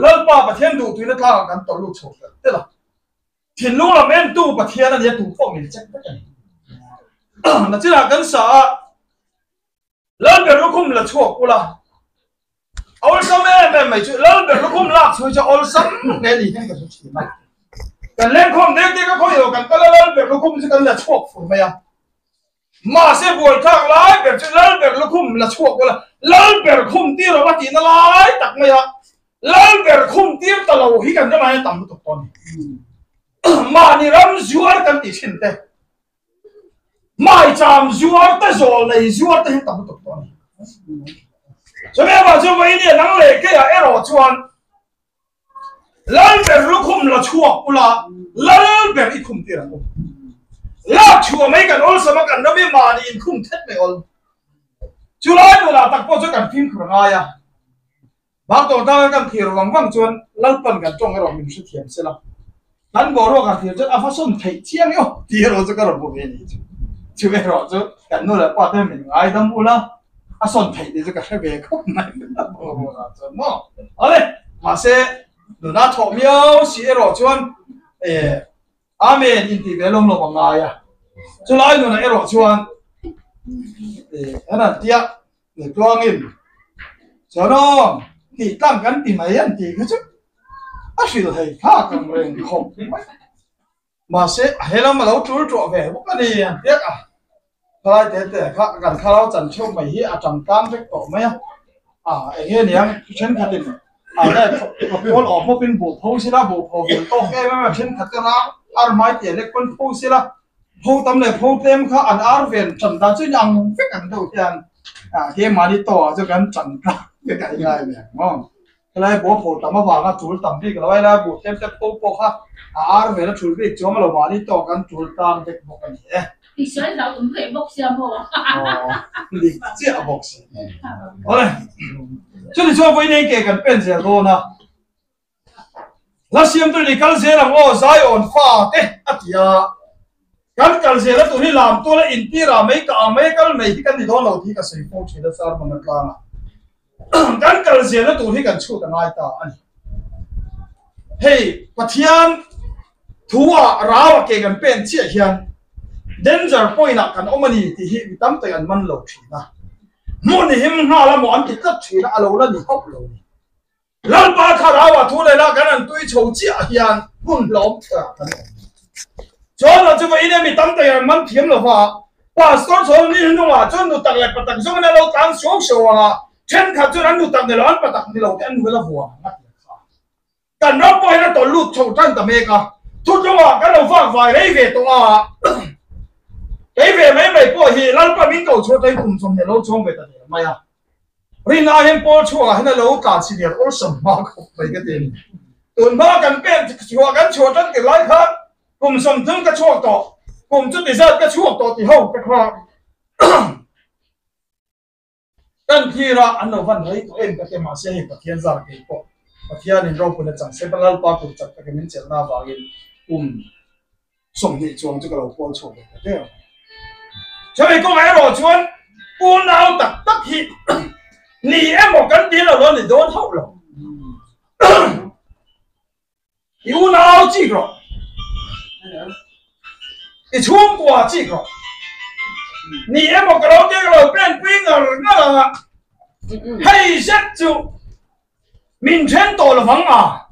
Lalpa Pathian duhtuina tlangah kan tawlh lut chho telh telh a. Thinlung lam entu Pathian a nia tu pawh min check vek a ni. Nachinah kan sa a, Lalber lukhum la chhuak ula, a awlsam em em mai chu Lalber lukhum lak chhui chu a awlsam hle ni hian ka hre thin a. Kan lengkhawm dek dek a khawi lo kan kal a Lalber lukhum chu kan la chhuak fur mai a. Mahse buaithlak lai ber chu Lalber lukhum la chhuak ula, Lalber khum tir awm a tihna lai tak mai a, Lalber khum tir ta lo hi kan ramah hian tam lutuk tawh a ni. Mahni ram zuar kan tih thin te, maicham zuar te, zawl nei zuar te hi tam lutuk tawh a ni. Chumi avang chuan vawiin nang leh keiah erawh chuan Lalber lukhum la chhuak ula, Lalber i khum tir ang u. Lak chhuah mai kan awlsam a, kan ram i mahni inkhum thet mai awl. Chulai nunah tak pawh chuan kan fimkhur a ngai a. Bak tawng tanga kan thlir vang vang chuan Lalpan kan tawng erawh min hrethiam sela. Kan boruak han thlir chuan a va sawn theih chiang emaw tih erawh chu ka rawn hmu ve ni chu. Chu erawh chu kan nu leh pa te min ngaidam ula a sawn theih tih chu ka hre ve khawp mai boruak ah chuan maw. Awle mahse nuna thawh miau si erawh chuan eh Amen intih ve lawm lawm a ngai a. Chulai nunah erawh chuan eh an han tia Tluangin Chuanawm tih tlang kan ti mai an tih kha chu a hrilh hei thlak ang reng khawp mai. Mahse a he lam a lo tul tuah ve bawk a ni an tiak a. Khalai te te kha kan thlarau chan theuh mai hi a tang tlang vek tawh mai a. A eng nge niang thenkhatin a nge pawl awm bawkin buh pho sila buh pho vil tawk em em a thenkhat te rang ar hmai tih lek pawn pho sila Pho tam leh pho tlem kha an ar ven tan dan chu inang vek ang deuh hian ah keimahni tawhah chu kan tan tlang vek a ingai ve ang maw. Helai buh pho tam avanga tul tam bik lo a, helai buh tlem te pho pawh kha a ar ven a tul bik chuang lo mahni tawh kan tul tlang vek bawk a ni e. Tihsual hlauh awm ve bawk sia maw. Aw dik chiah bawk si. Awle chuni chuan vawiin eng ke kan pen zel dawn a. Hla siam tur ni kal zel ang aw Zion fa te a ti a, kan kal zel a tur hi lam tual a intir ah mai ka ang mai a kal mai hi kan ni dawn lo tih ka sawi fo thin a sermon atlang ah kan kal zel a tur hi kan chhut a ngai ta a ni. Hei Pathian thu ah rau a ke kan pen chiah hian danger point ah kan awm a ni tih hi mi tam tak an man lo thin a, hmun him nghal a maw an ti tlat thin a, a lo la ni hauh lo ni. Lalpa Thlarau-a thu leh lah kan han tui chho chiah hian hun hlawm tha kan awm. Chuan lo chu vawiin e mi tam tak an man thiam lo va, Pastor chhawn ni hnungah chuan nu tak leh pa tak zawngin a lo tlan suau suau ang a, thenkhat chuan an nu tak ni lo, an pa tak ni lo te an nu la vuan ang a ti ang kha. Kan ram pawh hian a tawlh lut chho tan ta mek a, thutlungah kan lo vak vai rei ve tawh a, kei ve mai mai pawh hi Lalpa min ko chhuah tain kum 20 lo chuang ve ta der mai a. Rin ai hian Paul chhuakah hian a lo tlan si lian awlsam hma khawp mai ka ti a ni. Tun hma kan pen chhuah kan chhuah tan tir lai khan kum 30 ka chhuak tawh, kum chuti zat ka chhuak tawh ti ho te kha kan thlir a, an lo van rei tawh em ka ti a, mahse hei Pathian zar kei pawh Pathianin ropuina chang se Lalpa tur chak takin min chelhna avangin kum 20 chuang chu ka lo pawl chhuak ve ta der mai. Chumi kawngah erawh chuan unau tak tak hi ni emaw kan ti lo lo ni dawn hauh lo. I unau chik rawh. I chhungkua chik rawh. Ni emaw ka lo tia ka lo pen pui ngar ngar ang a. Hei zet chu Min then tawh lo vang a,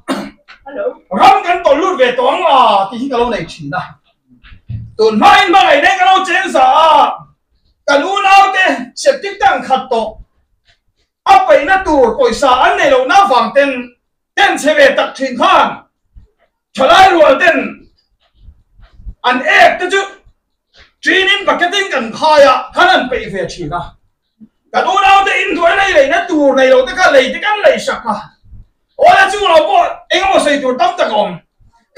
ram kan tawlh lut ve tawh ang a tih hi ka lo nei thin a. Tun hmain hmangaih nen ka lo cheng za a, kan unaute septic tank khat tawh a peihna tur pawisa an nei lohna avang ten ten chhe ve tak thin khan thalai rual ten an ek te chu ṭinin bucket in kan khai a, khan an peih ve thin a. Kan unaute inhnuai lei leina tur nei lo te kha lei te kan lei sak a, awle chu lo pawh eng emaw sawi tur tam tak a awm.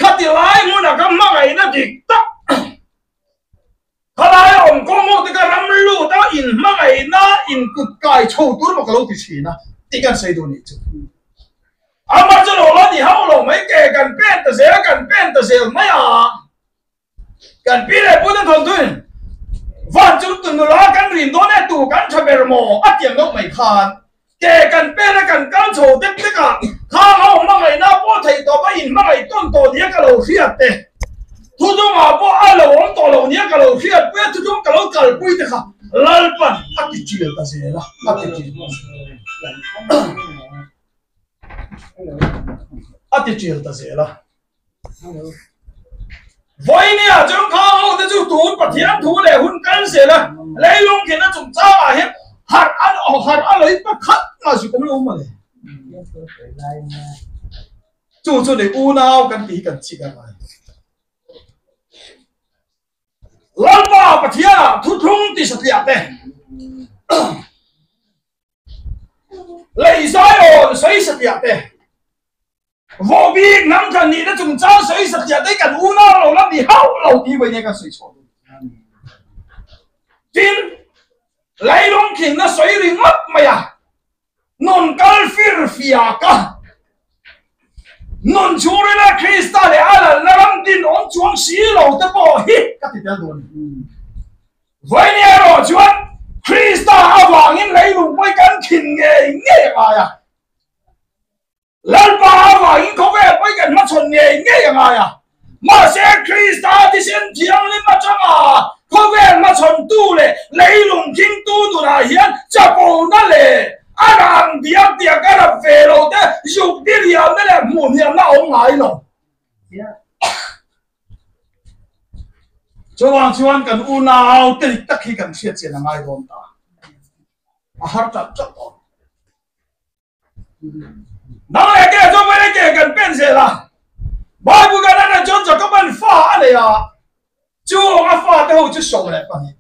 Khati lai hmunah ka hmangaihna dik tak khalai a awm kawng ho te kha ram lut a inhmangaihna inkut kai chho tur maw ka lo ti thin a tih kan sawi duh nih chu. Amah chu lo la ni hauh lo mai ke kan pen ta zel kan pen ta zel mai a. Kan pi leh pute thawnthuin van chu tu nula kan rin dawn e tu kan tha ber maw a tiang deuh mai khan ke kan pen a kan kal chho dek dek a khang a awm a. hriat te, thuthlungah pawh a lo awm tawh lo nia ka lo hriat pui a, thuthlung ka lo kalpui te kha Lalpan a ti ṭial ta zel a, a ti ṭial ta zel a. A ti ṭial ta zel a. Vawinia chuan khang ho te chu tun Pathian thu leh hun kal zel a, leilung khin a chungchang ah hian harh an harh a lei pakhat mah zuk awm lo mawle. Chu chu ni unau kan tih hi kan chik a ngai. Lalpa Pathian ah thuthlung ti satliah te. Lei zai awn sawi satliah te. Vawbik hnam thlan nihna chungchang sawi satliah te kan unau lo la ni hauh lo tih vawiin kan sawi chhuah dawn. Tin, leilung khinna sawi ringawt mai a, nun kal fir fiak a, nun chhungrila Krista leh a lalna ram din awm chuang si lo te pawh hi ka ti tel dawn a ni. Vawiin erawh chuan Krista avangin leilung pawh hi kan khin ngei ngei a ngai a. Lalpa avangin khawvel pawh i kan hmachhawn ngei ngei a ngai a. Mahse, Krista thisen thianghlim atanga khawvel hmachhawntu leh leilung khingtu nunah hian chapona leh a rang diak diak a rap ve lo te zuk diriamna leh hmuhhniamna a awm ngai lo. Chuvang chuan kan unau te dik tak hi kan hriatchian a ngai dawn ta. A har tap tap tawh. Nang leh ke chu vele ke kan pen zel a. Bible kan en chuan Jacob-a'n fa a nei a, chu a fate ho chu 12.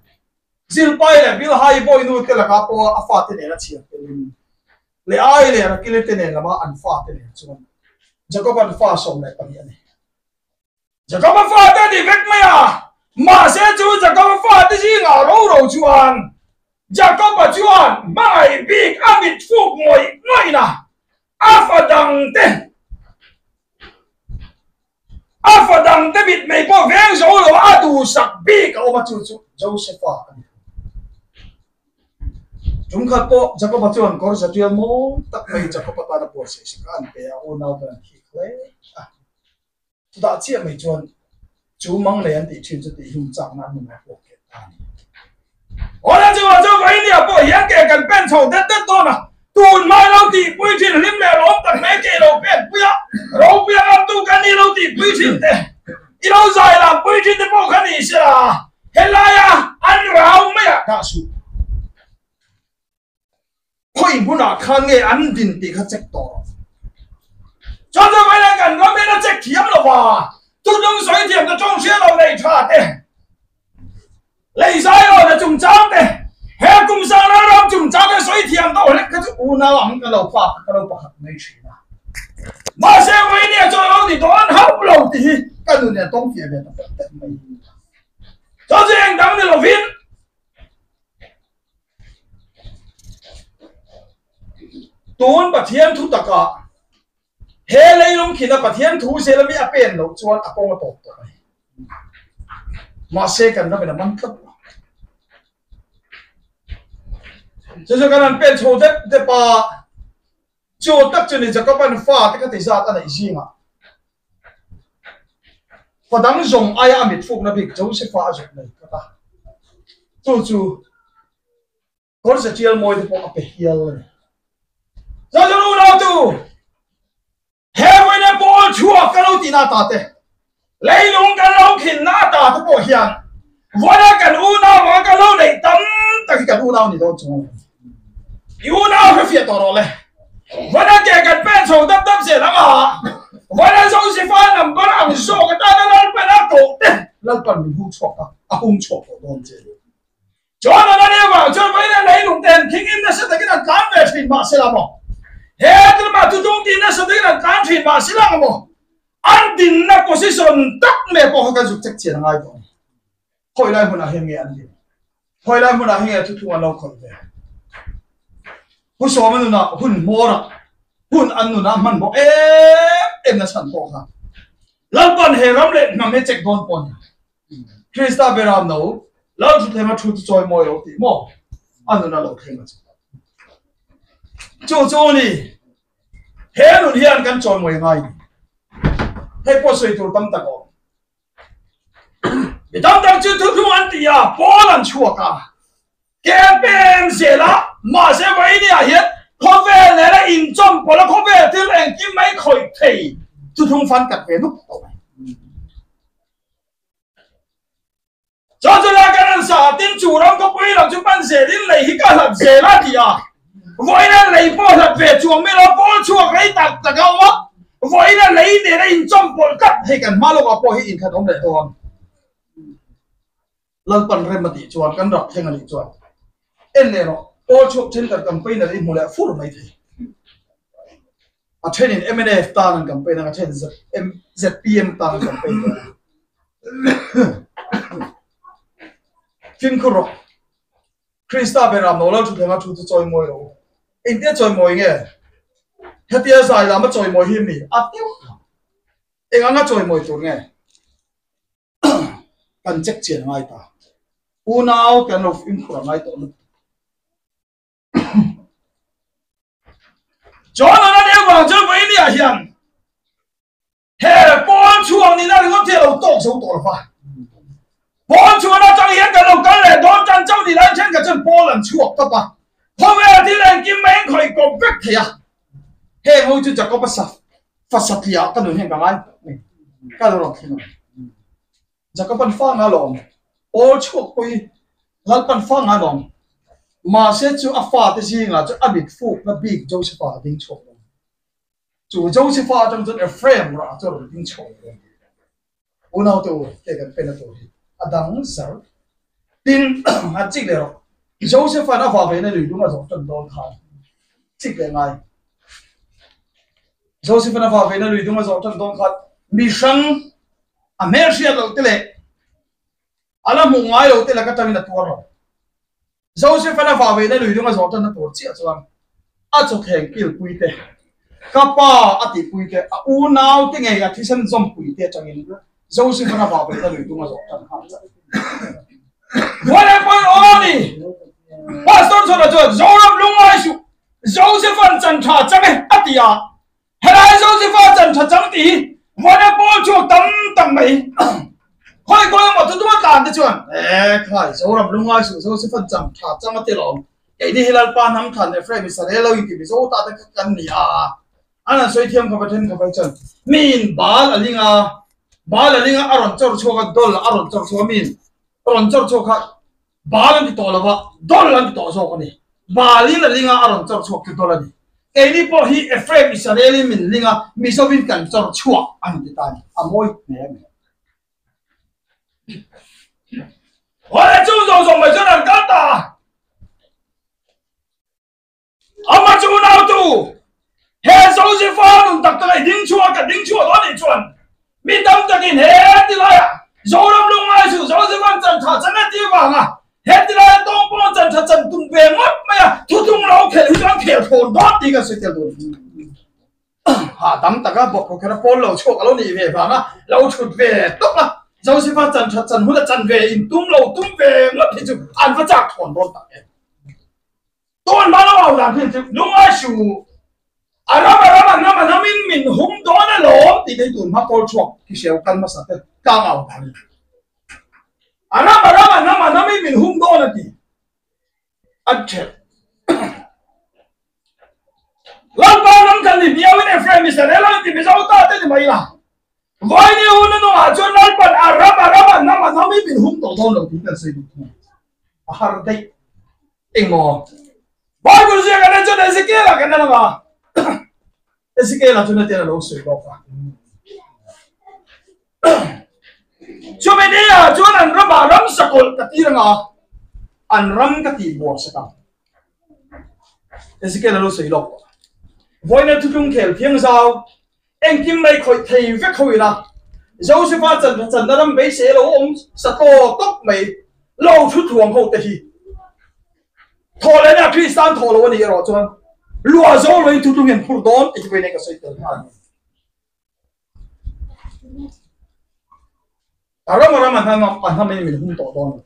Zilpai leh Bilhai bawinu te lakah pawh a fate nen a chhiar telin Leai leh Rakili te nen lama an fate nen chuan Jacob-a'n fa 12 a nei. Jacob-a fate a ni vek mai a, mahse chu Jacob-a fate zingah ro ro chuan Jacob-a chuan hmangaih bik a mit fuk ngawih ngawih a, a fa dangte a fa dangte mit mei pawh veng zo lo a duhsak bik a awm a, chu chu Joseph-a a ni. Tumkhat pawh Jacob-a chuan kawr zatial mawi tak mai Jacob-a tan a puahcheh sak a, an pe a, unau ten an thik hle a. Chutah chiah mai chuan chu mang lei an tih thin chu tih hlum chakna an nunah pawh keh ta a ni. Awle chuvah chu Vawinia pawh hian ke kan pen chho det det dawn a, tun hmai lo tihpui thin hlim leh lawm tak mai ke lo pen pui a, ropui a ngamtu kan ni lo tihpui thin te, i lo zai lam pui thin te pawh kha ni sela, helaia an rau mai ah dah suh. Khawi hmunah khan nge an din tih kha check tawh rawh. Chuan chuan vawiin ah kan ram hian a check thiam lo va, thuthlung sawi thiam te tawng hria lo nei tha te, lei zai lo na chungchang te, he kum sang ram ram chungchang te sawi thiam tawh hlek kha chu unau ang ka lo pa kha ka lo pakhat mai thin a. Mahse vawiin ah chuan a lo ni dawn hauh lo tih hi ka nun hian tawng fiah ve ta pek pek mai. Chuan chu engdang ni lovin Tun Pathian thu takah he leilung khina Pathian thu zel ami a pen loh chuan a kawng a tawp tawh mai. Mahse kan ramin a man tlat lo. Chu chu kan han pen chho dep dep a, chu tak chu ni Jacob-a'n fa te kha ti zat a neih zingah Fa dang zawng aia a mitfukna bik Joseph-a a zawk nei tlat a, chu chu kawr ze tial mawi te pawh a pe hial a ni. Zazen unautu, he vawiin pawl chhuak ka lo tihna ata te, leilung kan lo khinna ata te pawh hian vawiina kan unau anga kan lo neih tam tak hi kan unau ni dawn chung a ni. I unau hrefiah tawh rawh le. Vawiina ke kan pen chho dap dap zel ang a, vawiina Joseph-a number ang zawk atana Lalpan a koh te Lalpan min hung chhuak a, a hung chhuak tawh dawn che. Chuan an ane vang chuan vawiina leilung te an thing in nasa takin an tlan ve thin mah se la maw? He tlema thutung tih nasa takin an tlan thin mah se la ang maw? An dinna position tak mai pawh kha kan zuk chek chian a ngai tawh a ni. Khawi lai hmunah hian nge an din? Khawi lai hmunah hi nge thuthlung an lo khawih ve? Pu Sawma nunah hun hmawrah hun an nunah hmanhmawh em em na chhan pawh kha Lalpan he ram leh hnam hi check dawn pawh a ni. Krista beram no lo thuthleng a thu chu chawi mawi lo tih maw a nun a lo thleng a chu. Chu chu ni he nun hian kan chawi mawi ngai ni. Hei pawh sawi tur tam tak a awm. Mi tam tak chu thuthlung an ti a, pawl an chhuak a. Campaign zel a, mahse vawinia hian khawvel nena inchawmpawlh a khawvel thil engkim mai khawih thei thuthlung fan kat ve nuk tawh mai. Chuan chu lai kan an sa a, tin chu ram khawpui lam chu pan zelin lei hi ka hlat zel a ti a, vawiina lei pawh hlat ve chuang mai lo, pawl chhuak rei tak tak a awm a, vawiina lei nena inchawmpawlh tlat hei kan hma lawkah pawh hi inkhat awm leh dawn. Lalpan rem a tih chuan kan rak thleng a nih chuan en leh rawh, pawl chhuak thenkhat campaign a ri hmu leh fur mai thei. A thenin mnf tan an campaign ang, a then ZPM tan an campaign dawn a. Fimkhur rawh, Krista beram lo lal thuthleng a thu chu chawimawi rawh u. Engtia chawimawi nge? Hetia zai lama chawimawi hi mi a tiu eng anga chawimawi tur nge? Kan check chian a ngai ta. Unau te an lo fimkhur a ngai tawh lutuk. John an a deuh vang chuan vawinia hian he pawn chhuak nihna ringawt hi a lo tawk zo tawh lo va. Pawn chhuahna atang hian kan lo kal leh dawn tan chauh ni lai thenkhat chuan pawl an chhuak tawp a. Khawvel thil engkim mai an khawih kawp vek thei a. Heng ho chu Jacob-a sa fa satliah ka nun hian ka ngai khawp mai. Ka lo rawn thleng ang. Jacob-a'n fa nga lawm, pawl chhuak pawh hi Lalpa'n fa nga lawm. Mahse chu a fate zingah chuan a mit fukna bik Joseph-a a ding chhuak lo. Chu Joseph-a atang chuan Ephraim rah chu a rawn ding chhuak lo. Unaute u, hei kan pena tur hi a dang zar. Tin, an chik leh rawh. Joseph-a'n a vahveina lui lung a zawh tan dawn khan chik leh ngai. Joseph-a'n a vahveina lui lung a zawh tan dawn khan mi hrang a hmelhriat loh te leh a la hmuh ngai loh te laka tangin a tuar lo. Joseph-a'n a vahveina lui lung a zawh tanna tur chiah chuan a chawthleng kilpui te, ka pa a tihpui te, a unau te ngei a thisen zawmpui te atangin Joseph-a'n a vahveina lui lung a zawh tan nghal chauh. Vawiin pawhin aw a ni! Pastor chhuana chuan Zoram lungngai suh, Joseph-a'n chan tha chang e a ti a. Helai Josepha chan tha chang tih hi vawiin pawl chhuak tam tak mai khawi kawi emaw thu tuma tlan te chuan e khai Zoram lungngai suh Josepha chan tha chang a ti lawm keini hi Lalpa hnam thlan Ephraim Israel lo inti Mizo ta te kha kan ni a an han sawi thiam khawp a then khawp ai chuan miin bal a ling a bal a ling a a rawn chawr chhuak a doll a rawn chawr chhuak a miin a rawn chawr chhuak kha Bal an ti tawh lo va, Dol an ti tawh zawk a ni. Balin a ling a, a rawn chawr chhuak chu Dol a ni. Keini pawh hi Ephraim Israelin min ling a, Mizovin kan chawr chhuak an ti ta a ni. A mawi hle mai. Awle chung zawng zawng mai chuan an kal ta a. Ama chu unautu, he Josefa nun tak tak a i ding chhuak ka ding chhuak dawn nih chuan mi tam takin he tilaiah Zoram lungngai chu Josefa'n chan tha chan a ti vanga he tilaia tawng pawh chan tha chan tum ve ngawt mai a, thuthlung lo khelh hi chuan khel thawn dawn tih kan sawi tel dawn. Hahdam taka bawk khaw kher a pawl lo chhuak a lo nih ve vanga lo thut ve tawp a, Josefa chan tha chan hun a chan ve in tum lo tum ve ngawt hi chu an va chak thawn dawn tak em. Tun hma lo au dan hi chu lungngai su a ram a ram a hnam a hnam in min hum dawn a lawm tih te hi tun hma kawl chhuak hi hreu kal hmasa te tlang au dan hi a ram a ram a hnam a hnam in min hum dawn a ti an thelh Lalpa ram kan ni biau in Ephraim Israel an ti Mizo ta te ni mai la Vaini hun a nungah chuan Lalpan a ram a ram a hnam a hnam in min hum tawh dawn lo tih kan sawi duh thung a har daih. Engmaw? Bible ziak an en chuan Ezekiel-a kan en anga Ezekiel-a chuan hetiang a lo sawi bawk a. Chumi ni ah chuan an ramah ram sakawlh ka tir anga an ram ka tih buar sak ang. Ezekiel-a lo sawi lawk tawh. Vawiina thutlung khel thiang zau Engkim mai khawih thei vek ho ila, Josepha chan channa ram beisei lo awm sa tlaw tawp mai lo thu thuam ho te hi thaw lehna Kristan thaw lo a nih erawh chuan luah zo loin thu tlung hian phur dawn tih hi vawiin ka sawi tel nghal a ni. A ram a ram a hnam a hnam in min hum tawh dawn a ni.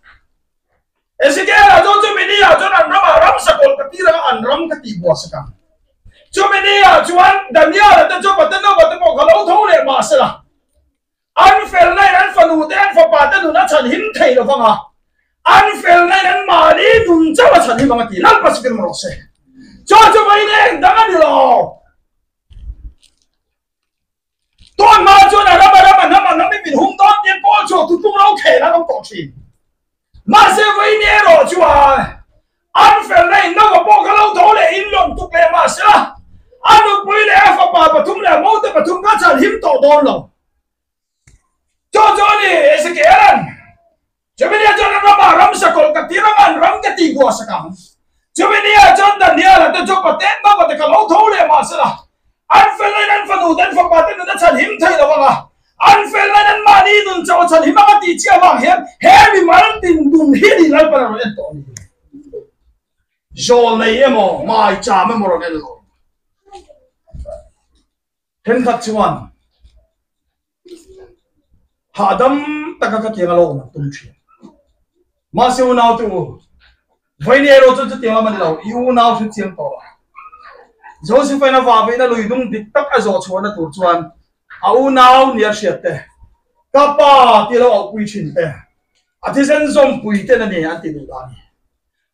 Ezekiel-a chuan chumi ni ah chuan an ramah ram sakawlh ka tir anga an ram ka tih buah sak ang. Chumi ni ah chuan Daniel-a te chu Patenova te pawh kha lo tho leh mah se la. fanu te an fapa te nun a chhan him thei lo vang a, an felna in an mahni nun chauh a chhan him ang a ti. Lalpa chu tirhmawh rawh se. Chu chu vawiin eng dang a ni lo. Tun hma chuan a ram a ram a hnam a hnam in min hum dawn tiin Paul chu tutlung lo khel an awm tawh thin. Mahse vawiin erawh chuan an felna in Nova pawh kha lo tho leh in lawm tuk leh mahsela a nupui leh a fapa pathum leh a mote pathum kha chhan him tawh dawn lo. Chu chu a ni Ezekiel-a'n Chumi-nia chuan an ramah ramsa kawlh ka tir anga an ram ka tihbuah sak ang. Chumi-nia chuan Daniel-a te Job-a te Nova te kha lo tho leh mahsela an felna-in an fanu te an fapa te nun a chhan him thei lo anga an felna-in an mahni nun chauh a chhan him anga tih chiah avang hian he mimal tin dun hi ni Lalpan a rawn en tawh a ni. Zawl nei emaw maicham emaw rawn en lo. Thenkhat chuan hahdam taka ka tiang a lo awm an tum thin. Mahse unau te u, vawiin erawh chuan chutiang lam a ni lo, i unau hre chiang tawh a. Joseph-ain a vahveihna lui dung dik tak a zawh chhuahna tur chuan a unau nia hriat te, ka pa tih lo auhpui thin te, a thisen zawmpui ten a ni an ti duh dan hi.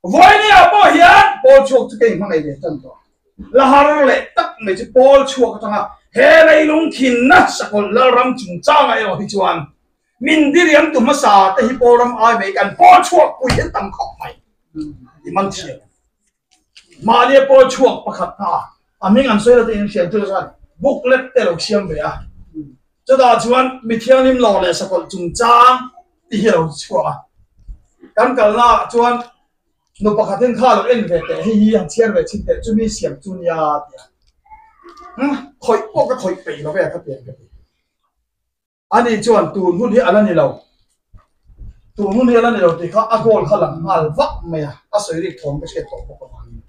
Vawinia pawh hian Paul chhuak chu kei hmangaih ve tan tawh. La har leh tak mai chu Paul chhuak atanga he leilung thinna sakawlh Lalram chungchangah erawh hi chuan min diriam tu hmasa te hi Paul ram ai mai kan Paul chhuak pui hian tam khawp mai i man thiam. Mahnia Paul chhuak pakhat kha a hming an sawi lo te in hriat chu chuan booklet te lo siam ve a. Chutah chuan mi thianghlim lo leh sakawlh chungchang ti hi a lo chhuak a. Kan kalna ah chuan nu pakhatin kha lo en ve teh, hei hi han chhiar ve chhin teh, chumi siam chu nia a ti a. Khawih pawh ka khawih peih lo ve a ka pian ka ti. Ani chuan tun hun hi a la ni lo, tun hun hi a la ni lo tih kha a goal kha lang nghal vak mai a, a sawi rik thawm ka hriat tawh bawk avangin.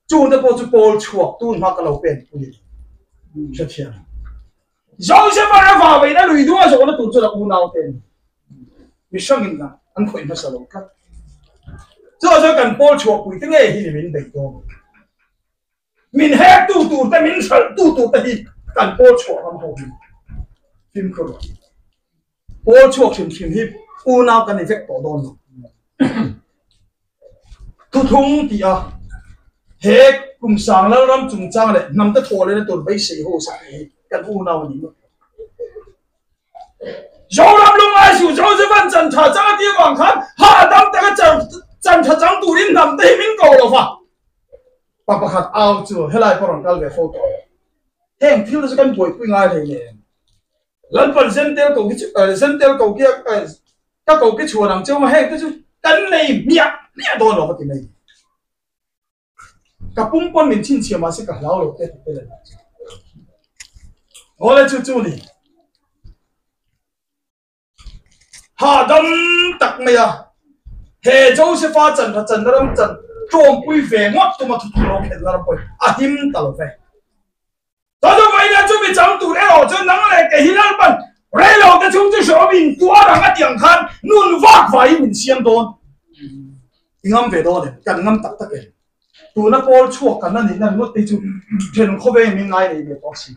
Chungte pawh chu pawl chhuak tun hma ka lo pen pui a ni. Hrethiam. Joseph-a a vahveihna lui dung a zawhna tur chuan a unau te a ni. Mihrangin an khawih hmasa lo tlat. Chuvang chuan kan pawl chhuahpui te ngei hi ni min beih dawn. Min hek tu tur te, min hralh tu tur te hi kan pawl chhuah ram ho hi fimkhur lo. Pawl chhuak hrim hrim hi unau kan ni vek tawh dawn lo. Thuthung tih a he kum sang Lalram chungchang leh hnamte thawh lehna tur beisei ho sak hi kan unau a ni ngawt lo. Zoram lungai suh Joseph-a'n chan tha chang a tih avang khan hahdam taka chan tha chang turin hnamte hi min ko lo va. Pa pakhat au chu helai pawh rawn kal ve fo tawh lo. Heng thil te chu kan buaipui ngai hlei nen. Lalpan Zentel ko khi chu Zentel ko khi ka ko khi chhuan ang cheu a heng te chu kan nei hmiah hmiah dawn lo ka ti mai. Ka pum pawn min chhinchhiah mahse ka hlau lo te ti te leh chu. Awle chu chu ni. Hahdam tak mai a, he Joseph-a chanhra channa ram chan tlawmpui ve ngawt tuma thuthlung ro khelhna ram pawhin a him ta lo ve. Chawchawvaina chu mi chang tur erawh chuan nang leh kei hi Lalpan reilo te chhung chu hreawm in tuar ang a tih ang khan nun vak vaiin min siam dawn. I ngam ve dawn em? Kan ngam tak tak em? Tuna pawl chhuak kan la nihna ringawt te chu then khawveng min ngai nei ve tawh si.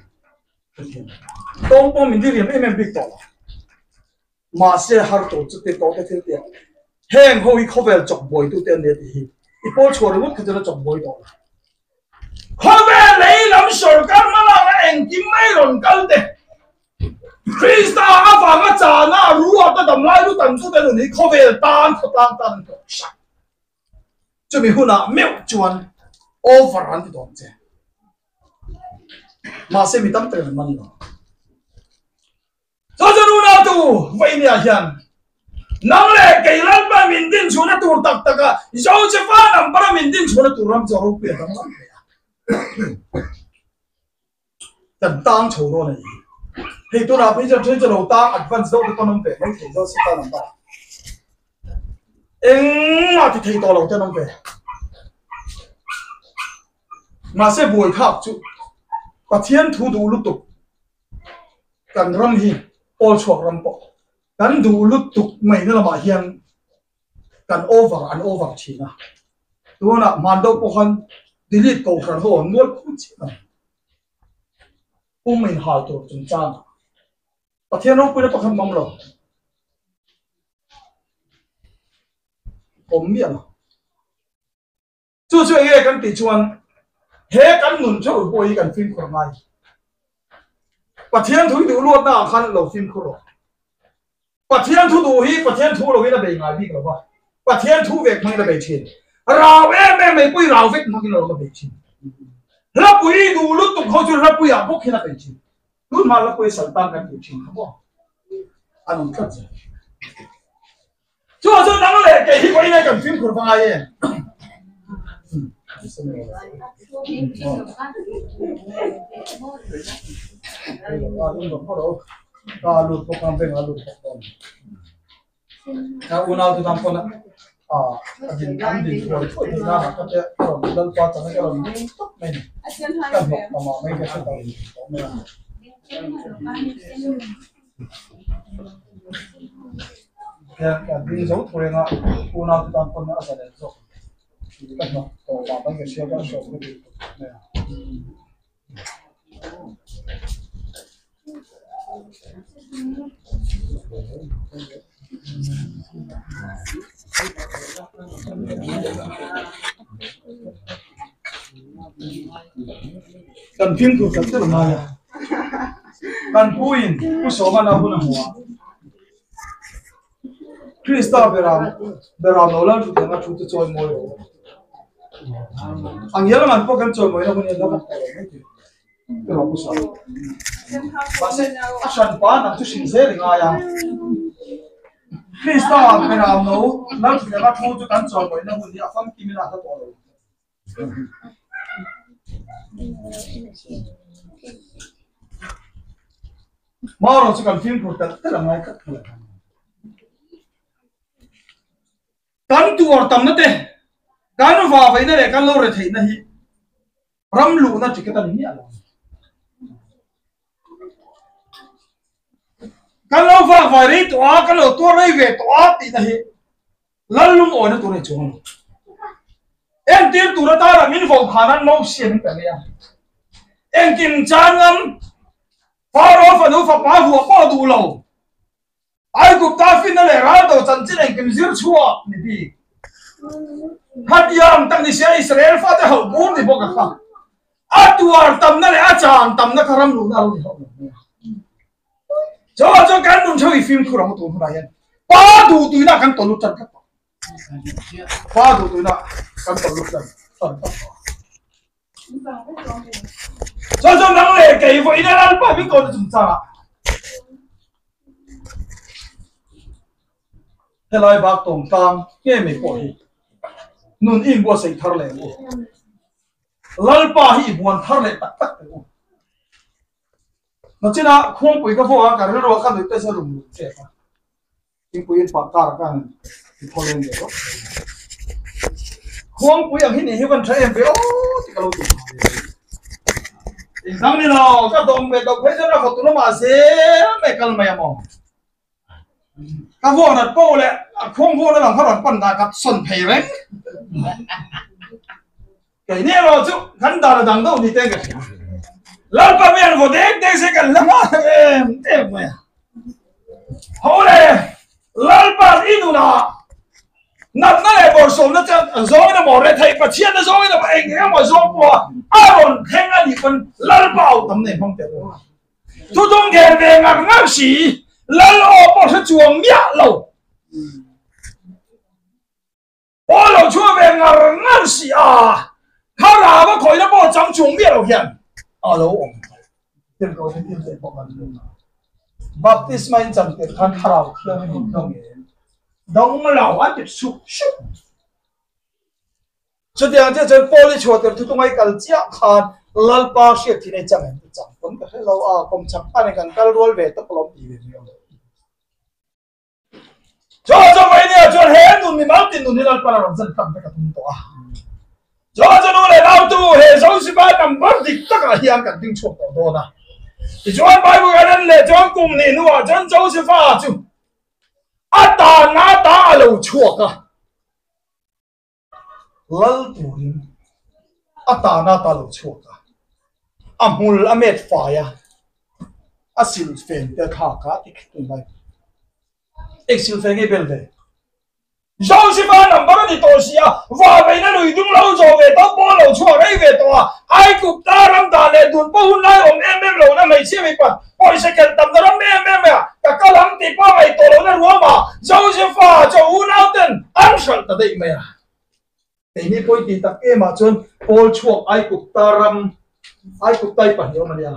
Tawng pawh min diriam em em bik tawh lo. Mahse har tur chu ti tawh te thil tia heng ho hi khawvel chawk buai tu te an nia tih hi i pawl chhuah ringawt kha chuan a chawk buai tawh lo. Khawvel lei lam sawrkar hmalakna engkim mai rawn kal te Krista avanga chana ruata damlai lu tam chu te nun hi khawvel tan khawtlang tan an hlawh sak. Chumi hunah meuh chuan over an ti dawn che. Mahse mi tam tak an man lo. Chu chu nunau tu Vainia hian nang leh kei Lalpa min din chhuahna tur tak taka Josefa number-a min din chhuahna tur ram chu a ropui a danglam hle a. Kan tang chho dawn a ni. Hei tunah phei chuan then chu lo tang advance deuh te pawn awm ve mai thei Josefa number. Engmah ti thei tawh lo te an awm ve. Mahse buaithlak chu Pathian thu duh lutuk kan ram hi pawl chhuak ram pawh kan duh lutuk mai na lamah hian kan over an over thin a. Tunah hman deuh pawh khan delete kohhran ho an mual phut chiah a ni. Pum inhal tur chungchangah Pathian ropuina pakhat mawm lo. Awm miah lo. Chu chu enge kan tih chuan he kan nun theuh pawh hi kan fimkhur ngai. Pathian thu duh luatna ah khan lo fimkhur rawh. Pathian thu duh hi Pathian thu lovin a bei ngai bik lo va, Pathian thu vek hmangin a bei thin. Rau em em mai pawh hi rau vek hmangin a lo la bei thin. Hlapui duh lutuk ho chu hlapui ah bawk hian a bei thin. Tun hma hlapui saltan kan tih thin kha maw? An awm tlat zel. Chu chu nang leh kei hi vawiin kan fimkhur va ngai em? Unau te tan pawn a din an din thuai thuai theih nan ah ka te ka rawn lalpa chana ka rawn ding tawp mai ni ka hnawk ta mah mai ka hre ta tawh mai a. Hian kan ding zo thuai anga unau te tan pawn a zalen zawk ka hnawk tawh mah mai ka hria ka hriat ka duh tawp mai a. Kan fimkhur tak tak ngai a, kan puin Pu Sawmana hun a hmu a, Krista beram beram lo lal thut anga thu te chawi mawi lo. Ang hial ngan pawh kan chawi mawina hun hi an la vak tawh lo mai thei. Ka lo pu sa. Mahse a hran pa nang chu hrin zel i ngai a. Krista beram lo lal thut anga thu chu kan chawi mawina hun hi a famkim in a hla tawh lo. Marawh chu kan fimkhur telh telh a ngai tlat kha le. Kan tuar tamna te, kan vavaihna leh kan lo retheihna hi ram luhna ticket a ni miah lo. Kan lo vavai rei tawh a, kan lo tuar rei ve tawh a tihna hi Lal lungawina tur a ni chuang lo. Entir tur atana min vo khan an Mosia min pe mai a. Engkim chan ngam Pharaoh fanu fapa huah pawh duh lo. Aigupta finna leh raldo chanchin engkim zir chhuak ni bik. Khatiang tak ni sia Israel fate hauh bur ni bawk a kha. A tuar tamna leh a chan tamna kha ram luhna a lo ni hauh lo mai a. Chuvang chuan kan nun theuh i fimkhur ang tun hunah hian pa duh tuina kan tawlh lut tan tlat tawh. Pa duh tuina kan tawlh lut tan tan tlat tawh. Chuan chuan nang leh kei vawiin a Lalpa min kawhna chungchangah helai bak tawng tlang nge mai pawh hi nun i inbuatsaih thar leh ang u. Lalpa hi i buan thar leh tak tak teh u. Nachina khuangpui ka vawk a, ka rilru a ka nuih te chu a rum rum tep a. Thingpui in pah kar ka han ti thaw leng ve rawh. Khuangpui ang hi nih hi van tha em ve aw ti ka lo ti phah ve. Engdang ni lo, ka dawm ve loh phei chuan a vawtu lamah zel mai kal mai a maw. Ka vuak nat pawh leh a khuang vuakna lam kha rawn pan dah ka sawn phei reng. Keini erawh chu kan dan a dang deuh ni te ka hria. Lalpa mi an vaw dek dek se kan la nghal em em mai a. Ho le, Lalpa i nunah natna leh bawrhsawmna chu zawngin emaw, retheih Pathianna zawngin emaw, eng eng emaw zawng pawha a rawn thleng a nih pawn Lalpa au tam nei hmang teh rawh. Thutung ger ve ngar ngar si, Lal aw pawh hre chuang miah lo. Aw lo chhuah ve ngar ngar si a, thlarau a khawihna pawh chang chung miah lo hian a lo awm thei. Tirhkoh hi thil teh pawh kan ring a, baptisma in chan tirh khan thlarau thiangin in dawng em? Dawng lo an ti sup sup. Chutiang chiah chuan Paul i chhuah tirh thutung a i kal chiah khan Lalpa hriat thin a i chang em? I chang pawn ka hre lo a, kawmchhak panin kan kal rual ve tawp alawm ti ve mai awm. Chu chu Vainia chuan he nun mi mal tin nun hi Lalpan a rawn zan tam vek a tum tawh a. Chu chu nu leh nautu he Zosipa number dik takah hian kan ding chhuak tawh dawn a. Tichuan Bible kan en leh chuan kum hnih hnuah chuan Josepha chu a tanna ta a lo chhuak a. Lal turin a tahna ta lo chhuak a, a hmul a met fai a, a silfen te thlak a ti khet mai. Eng silfen nge bel ve? Joseph-a number a ni tawh si a, Vaveina lui dung lo zawh ve tawh pawh lo chhuak rei ve tawh a, Aigupta ram dan leh dun pawh hun lai awm em em lohna hmeichhia mipat pawisa ken tamna ram em em a ka kal ang tih pawh ngaih tawh lohna ruamah Joseph-a chaw unauten an hralh ta daih mai a. Keini pawi tih tak emah chuan Paul chhuak Aigupta ram Aigupta i pahnih awm a nia,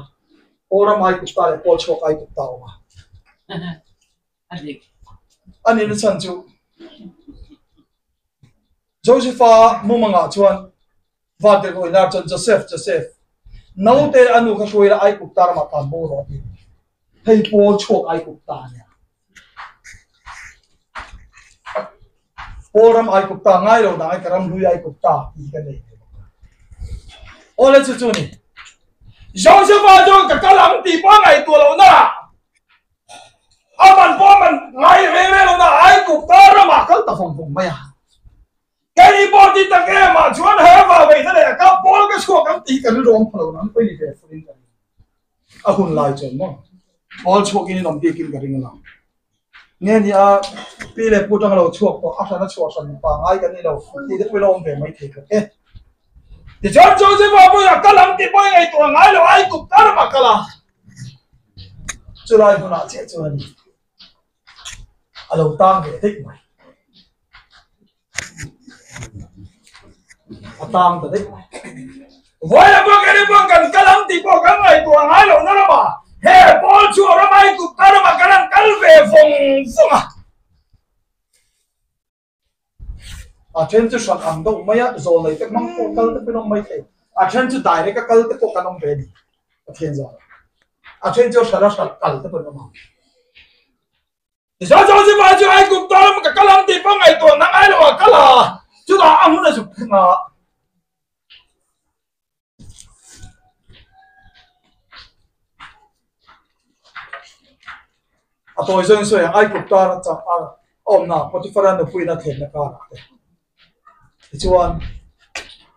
Paul ram Aigupta leh Paul chhuak Aigupta a awm a. A nihna chhan chu Joseph-a mumangah chuan Vantirhkoh inlar chuan Joseph, Joseph, naute a nu kha hruai la Aigupta ramah tan bo rawh a ti. Hei Paul chhuak Aigupta a nia. Paul ram Aigupta ngai lo dang ai ka ram hlui Aigupta tih hi ka nei ve bawk a. Awle chu chu a ni. Joseph-a chuan ka kal ang tih pawh a ngaihtuah lohna ah A man pawh a man ngai reng reng lo na Aigupta ramah kal ta vawng vawng mai a. Kei pawh ti tak em ah chuan he vaveina leh a kap pawl ka chhuak ang tih hi ka rilru awm pha lo nang pawhin i ve furin ka ring. A hun lai chuan maw pawl chhuakin in awm bikin ka ring lo. Nge ni a pi leh pu tang lo chhuak pawh a hran a chhuah hran pangai kan ni lo tih te pawhin a awm ve mai thei bawk e. Tichuan Joseph-a pawhin a kal ang tih pawhin ngaihtuah ngai lo Aigupta ramah kal a. Chulai hmunah chiah chuan a lo tang ve daih mai. A tang ta daih mai. Vawiin pawh kei pawh kan kal ang tih pawh kan ngaihtuah ngai loh na ramah he pawl chu a ram Aigupta ramah kan han kal ve vawng vawng a. A then chu hran ang deuh mai a, zawl nei te hmang pawh kal te pawhin awm mai thei. A then chu direct a kal te pawh kan awm ve a ni, Pathian zawng. A then chu hran a hran kal te pawhin awm ang. Tichuan Joseph-a chu Aigupta lam ka kal ang tih pawh ngaihtuah na ngai lo a kal a, chutah a hmun a zuk thleng a. A tawi zawng sawi ang Aigupta ram chak a awmna Potiphara nupuiin a thlenna karah te tichuan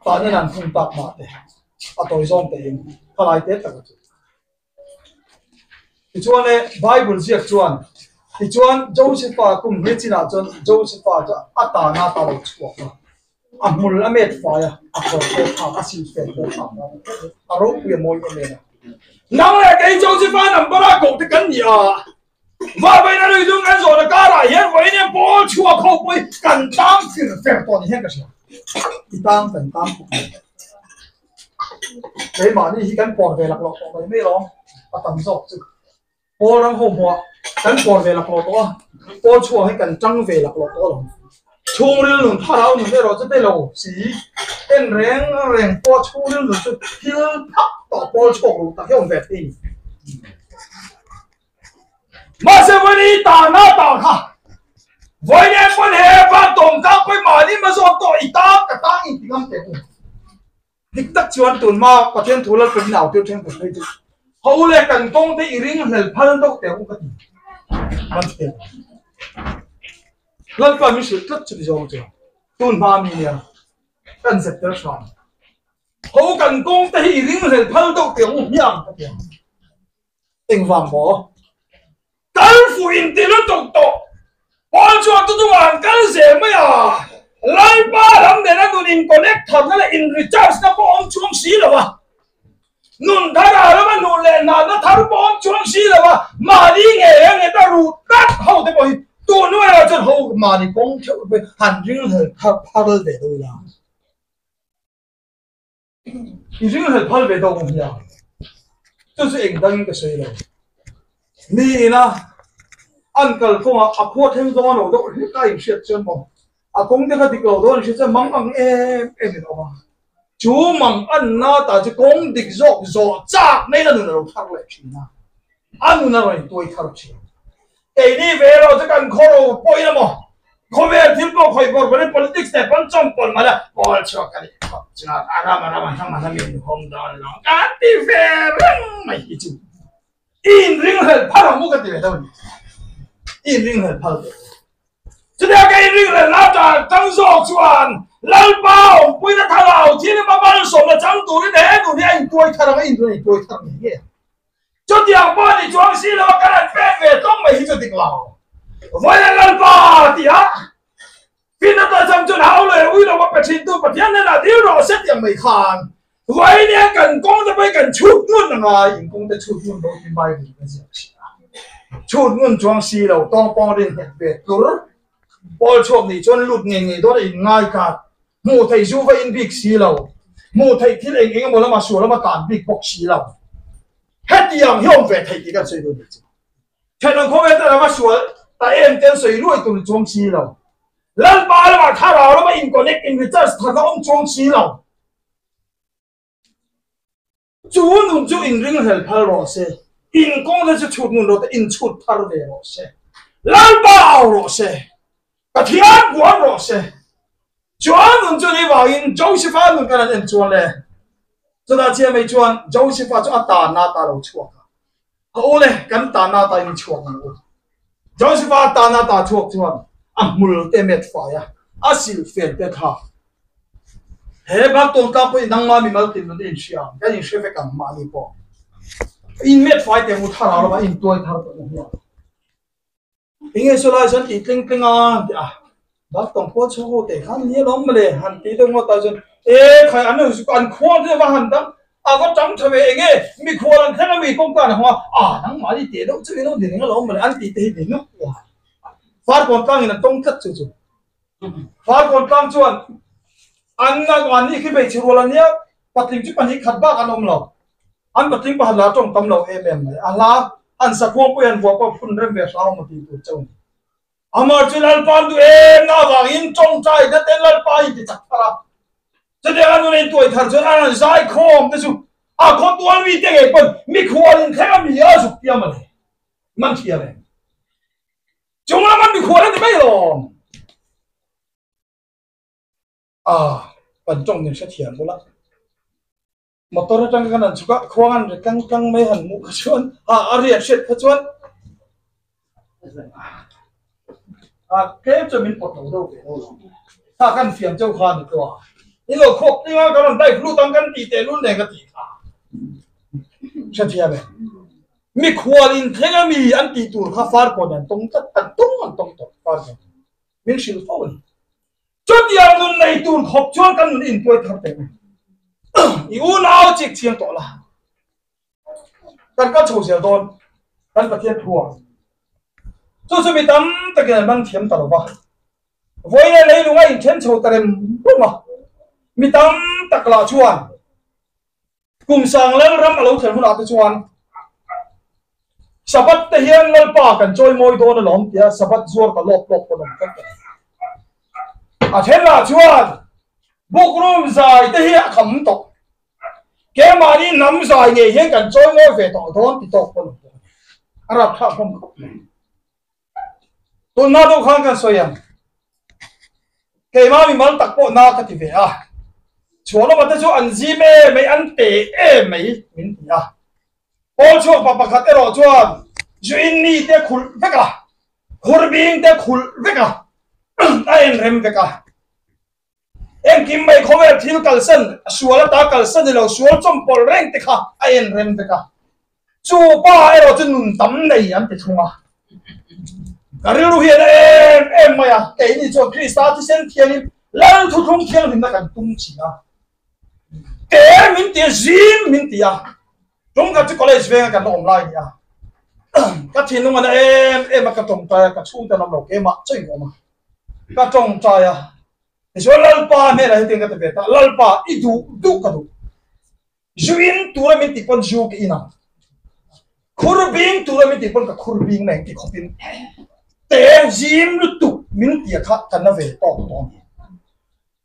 tahna an phun tak mah te a tawi zawng tein khalai te tak a chu. Tichuan e Bible ziak chuan tichuan Josepha kum hne chinah chuan Josepha chu a tahna ata lo chhuak a. A hmul a met fai a, a kawr pawh thlak, a silh fel pawh thlak a, a ropui a mawi em em a. Nang leh kei Joseph-a number a koh te kan ni a, Vawiin a lui dung kan zawhna karah hian vawiin hian pawl chhuak ho pawh hi kan tang fir fer tawh ni hian ka hria. I tang kan tang khawp mai. Keimahni hi kan pawr ve laklawh tawh mai mai alawm, a tam zawk chu. Pawl ram ho hmuah kan pawr ve laklawh tawh a, pawl chhuah hi kan tang ve laklawh tawh alawm. Chhungril nun thlarau nun erawh chu te lo si, en reng reng pawh chhungril nun chu thil phak tawh pawl chhuak lo tak hi a awm ve thei ni. Mahse vawiin i tahna tah kha vawiin em pawn he van tawngkang pawhin mahni hmazawn tawh i tang ka tang inti ngam teh u. Dik tak chuan tun hma Pathian thu Lalpui in au tir then ka sawi chu ho le kan kawng te i ring hlel phal deuh teh u ka ti man thei Lalpa min hrilh tlat chu ti zawng chuan tun hma mi nia kan zep tel hram ho kan kawng te hi i ring hlel phal deuh teh u hmiang ka ti ang engvang maw Kal fuh in ti lutuk tawh. Paul chuan tutunga an kal zel mai a, Lalpa lam nena nun in connect tharna leh in recharge na pawh awm chuang si lo a, nun thar ah lama hnuh leh hnatna thar pawh awm chuang si lo a, mahni ngei a nget a ruh tlat ho te pawh hi tun hnuai ah chuan ho mahni kawng theuh pawh hi han ringhlel thar phal ve deuh ila. I ringhlel phal ve dawk ang hian chu chu eng dangin ka sawi lo. Mi ina an kal kawngah a khua thleng zawng a lo deuh hlek a inhriat chuan maw a kawng te kha dik lo dawn inhriat chuan mang ang em em in a awm a. Chu mang anna tah chu kawng dik zawk zawh chak mai in a nun a lo thar leh thin a, a nun a rawn intuai thar thin. Keini ve erawh chu kan khaw ro pawhin emaw khawvel thil pawh khawih bawr bawrin politics nen pawn chawm pawn mah ila pawl chhuak ka nih phawt chuan a ram a ram a hnam a hnam in hawng dawn lo kan ti ve reng mai hi chu i inringhlel phal ang u ka ti ve deuh a ni. I inringhlel phal teh. Chutia ka inringhlel na tang zawk chuan Lalpa awmpuina thlarau thil emaw malsawmna chang turin he nun hi a intuai thar ang a, intuai thar ngei ngei ang. Chutiang pawh ni chuang si lo a kan han pek ve tlawng mai hi chu dik lo. Vawiin Lalpa ti a. Finna tlachham chuan hau leh ui lo a pe thintu Pathian hnenah dil rawh se tih ang mai khan Vawiin hian kan kawng te pawhin kan chhut ngun a ngai, in kawng te chhut ngun lo tih Bible kan ziak si a. Chhut ngun chuang si lo, tawngpawng rin nghet ve tlur, pawl chhuak nih chuan lut ngei ngei dawn a in ngai khat, hmuh theih zu va in bik si lo, hmuh theih thil eng eng emaw lama sual lama tan bik bawk si lo. Hetiang hi awm ve theih tih kan sawi dawn nih chu. Thenawm khawvel te lama sual ta em te an sawi luai tur chuang si lo. Lalpa lamah thlarau lama in connect in recharge that a awm chuang si lo. Chu nun chu in ringhlel phal rawh se. In kawng te chu chhut ngun rawh te in chhut thar ve rawh se. Lalpa au rawh se. Pathian buan rawh se. Chuan nun chu ni vangin Josepha nun kan han en chuan le. Chutah chiah mai chuan Josepha chu a tanna ta lo chhuak a. A u le, kan tanna ta in chhuak ang u. Josepha tanna ta chhuak chuan a hmul te met fai a, a silhfen te thlak. He bak tawn tlang pawhin nangma mimal tin nun i inhria ang, kan inhre vek ang mahni pawh. In met fai teh u thlarau lamah in tuai thar tawh na hian. Enge saw lai chuan tih tling tling a an ti a, bak tawng pawh chhung ho teh khan ni alawm mawle han ti deuh ngawt ah chuan e khai an an khuang te va han dang a va tang tha ve enge mikhual an thleng ami kawngka an hawng a, ah nangmahni teh deuh chu ilo ni reng alawm mawle an tih te hi ni nuk a, Farkawn tlang in an tawng tlat chu chu Farkawn tlang chuan an an ni khi hmeichhe rual ania patling chu pahnih khat bak an awm lo. An patling pakhat la tawng tam lo em em mai. A hla an sakhuang pawh hian vuah pawh phun rem ve hram a tih tur chauh a ni. Amar chu Lalpa an duh em na avangin tawngtai na ten Lalpa in ti chak thar a. Chutiang a nun a intuai thar chuan an han zai khawm te chu a khawtual mi te ngei pawn mikhual in thleng a mi a zuk tiam a le. Man thiam em? Chung lam an mikhual a ni mai alawm. A, kan tawng nen hrethiam bawlh a. Motor atang khan an chhuk a, khuang an ri tlang tlang mai han hmuh kha chuan a a riat hriat kha chuan a tlem chuan min pawt lo deuh ve deuh lo. Kha kan fiam cheu kha a ni tawh a, in lo khuak tling a kan rawn live lut ang kan tih teh lul nen ka tih kha. Hrethiam e. Mikhual in thleng a mi an tih tur kha Farkawn an tawng tlat, an tawng an tawng tawh Farkawn. Min hrilh fo a ni. Chutiang nun nei tur khawp chuan kan nun intuai thar teh mai. I unau chik chiang tawh la. Kan kal chho zel dawn kan Pathian thu ah. Chu chu mi tam takin an man thiam ta lo va. Vawiin leilung a inthen chho ta rem rum a. Mi tam tak lah chuan Kum sang Lalram a lo thlen hunah te chuan Sabbath te hian Lalpa kan chawi mawi dawn alawm tia Sabbath zuar ta lawp lawp pawn awm tlat a ni. A thenah chuan bookroom zai te hi a kham tawh. Keimahni hnam zai ngei hian kan chawi mawi ve tawh dawn ti tawk pawn awm bawk a ni. A rapthlak hlawm khawp mai. Tunhma deuh khan kan sawi ang. Keimah mimal tak pawh na ka ti ve a. Chhuanawma te chu an zim em mai, an te em mai min ti a. Pawl chhuak pa pakhat erawh chuan zu in mi te khulh vek a, khur bing te khulh vek a, a en rem vek a. Engkim mai khawvel thil kalsan, sual ata kalsan ni lo, sual chawmpawlh reng te kha a en rem vek a. Chu pa erawh chu nun tam nei an ti thung a. Ka rilru hian a em em mai a, keini chuan Krista thisen thiangin Lal thuthlung thianghlimna kan tum thin a. Te min ti a, zim min ti a. Tum khat chu college venga kan la awm lai a ni a. Ka thinlung a na em em a, ka tawngtai a, ka chhungte an awm lo, keimah chaw in ka awm a. Ka tawngtai a, tichuan Lalpa hnenah hetiang ka ti ve ta, Lalpa i duh duh ka duh, zu in tura min tih pawn zu ka in ang, khur bing tura min tih pawn ka khur bing mai ang ti khawpin te zim lutuk min tia kha ka na ve tawk tawh a ni.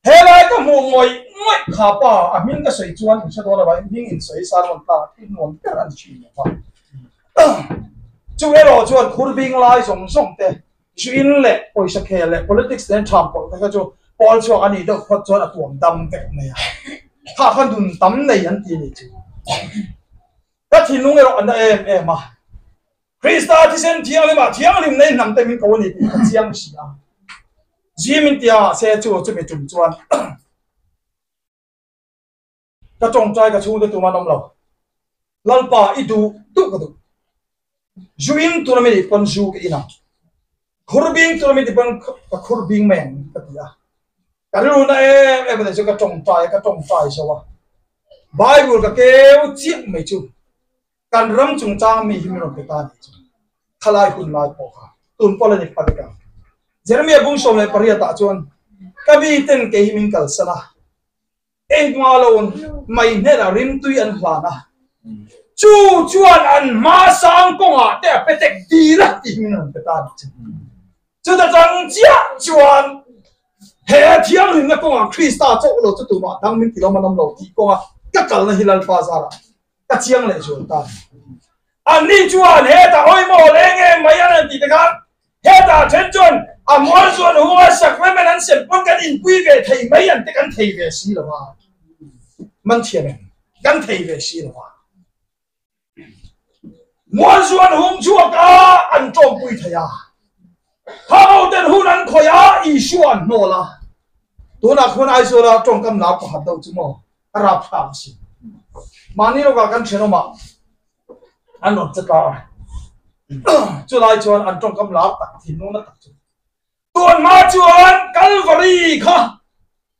Helai ka hmuh ngawih ngawih kha pa a hming ka sawi chuan in hre dawn lo a, hming in sawi san rawn tlak a thil nuam ber a ni thin lo va. Chu erawh chuan khur bing lai zawng zawng te Zu in leh pawisa khel leh politics nen ṭham pawlh te kha chu pawl chhuak a nih deuh phawt chuan a tuam dam vek mai a. Kha kha nun tam nei an ti a nih chu. Ka thinlung erawh a na em em a. Krista thisen thianghlimah thianghlim nei hnam te min ko a ni tih ka chiang si a. Zim in tia se chu chumi tum chuan Ka tawngtai ka chhungte tum an awm lo. Lalpa i duh duh ka duh. Zu in tur a mi nih pawn zu ka in ang. Khur bing tur mi ti pawn ka khur bing mai ang ka ti a. Ka rilru na em em a ni chu ka tawngtai a, ka tawngtai zo a. Bible ka keu chiah mai chu kan ram chungchang mi hi min rawn pe ta a nih chu. Thalai hun lai pawh kha tun pawh la ni pha vek ang. Jeremiah bung 18 ah chuan ka mi ten kei hi min kalsan a. Engmah lo mai hnenah rimtui an hlan a, chu chuan an hma sang kawngah te a pe tek dil a tih hming an pe ta a nih chu. Chuta chang chiah chuan he thianghlimna kawngah Krista chauh lo chu tumah dang min ti lo man awm lo tih kawnga ka kalna hi Lalpa zarah ka chiang leh zual ta a ni. Anni chuan hetah hawimaw leng em mai an han tih te khan hetah then chuan a mual chuan hunga sacrament an sem pawn kan inpui ve thei mai an te kan thei ve si lo a, man thiam em kan thei ve si lo a. Mual chuan hung chhuak a an tawmpui thei a, Khang ten hun an khawih a Isua an hnawl a, tunah khuan Aizawla tawngkam lar pakhat deuh chu maw a rapthlak a si. Mahni lawkah kan thenawmah an rawn che ta a, chulai chuan an tawngkam lar tak thinlung na tak chu tun hma chuan Kalvari kha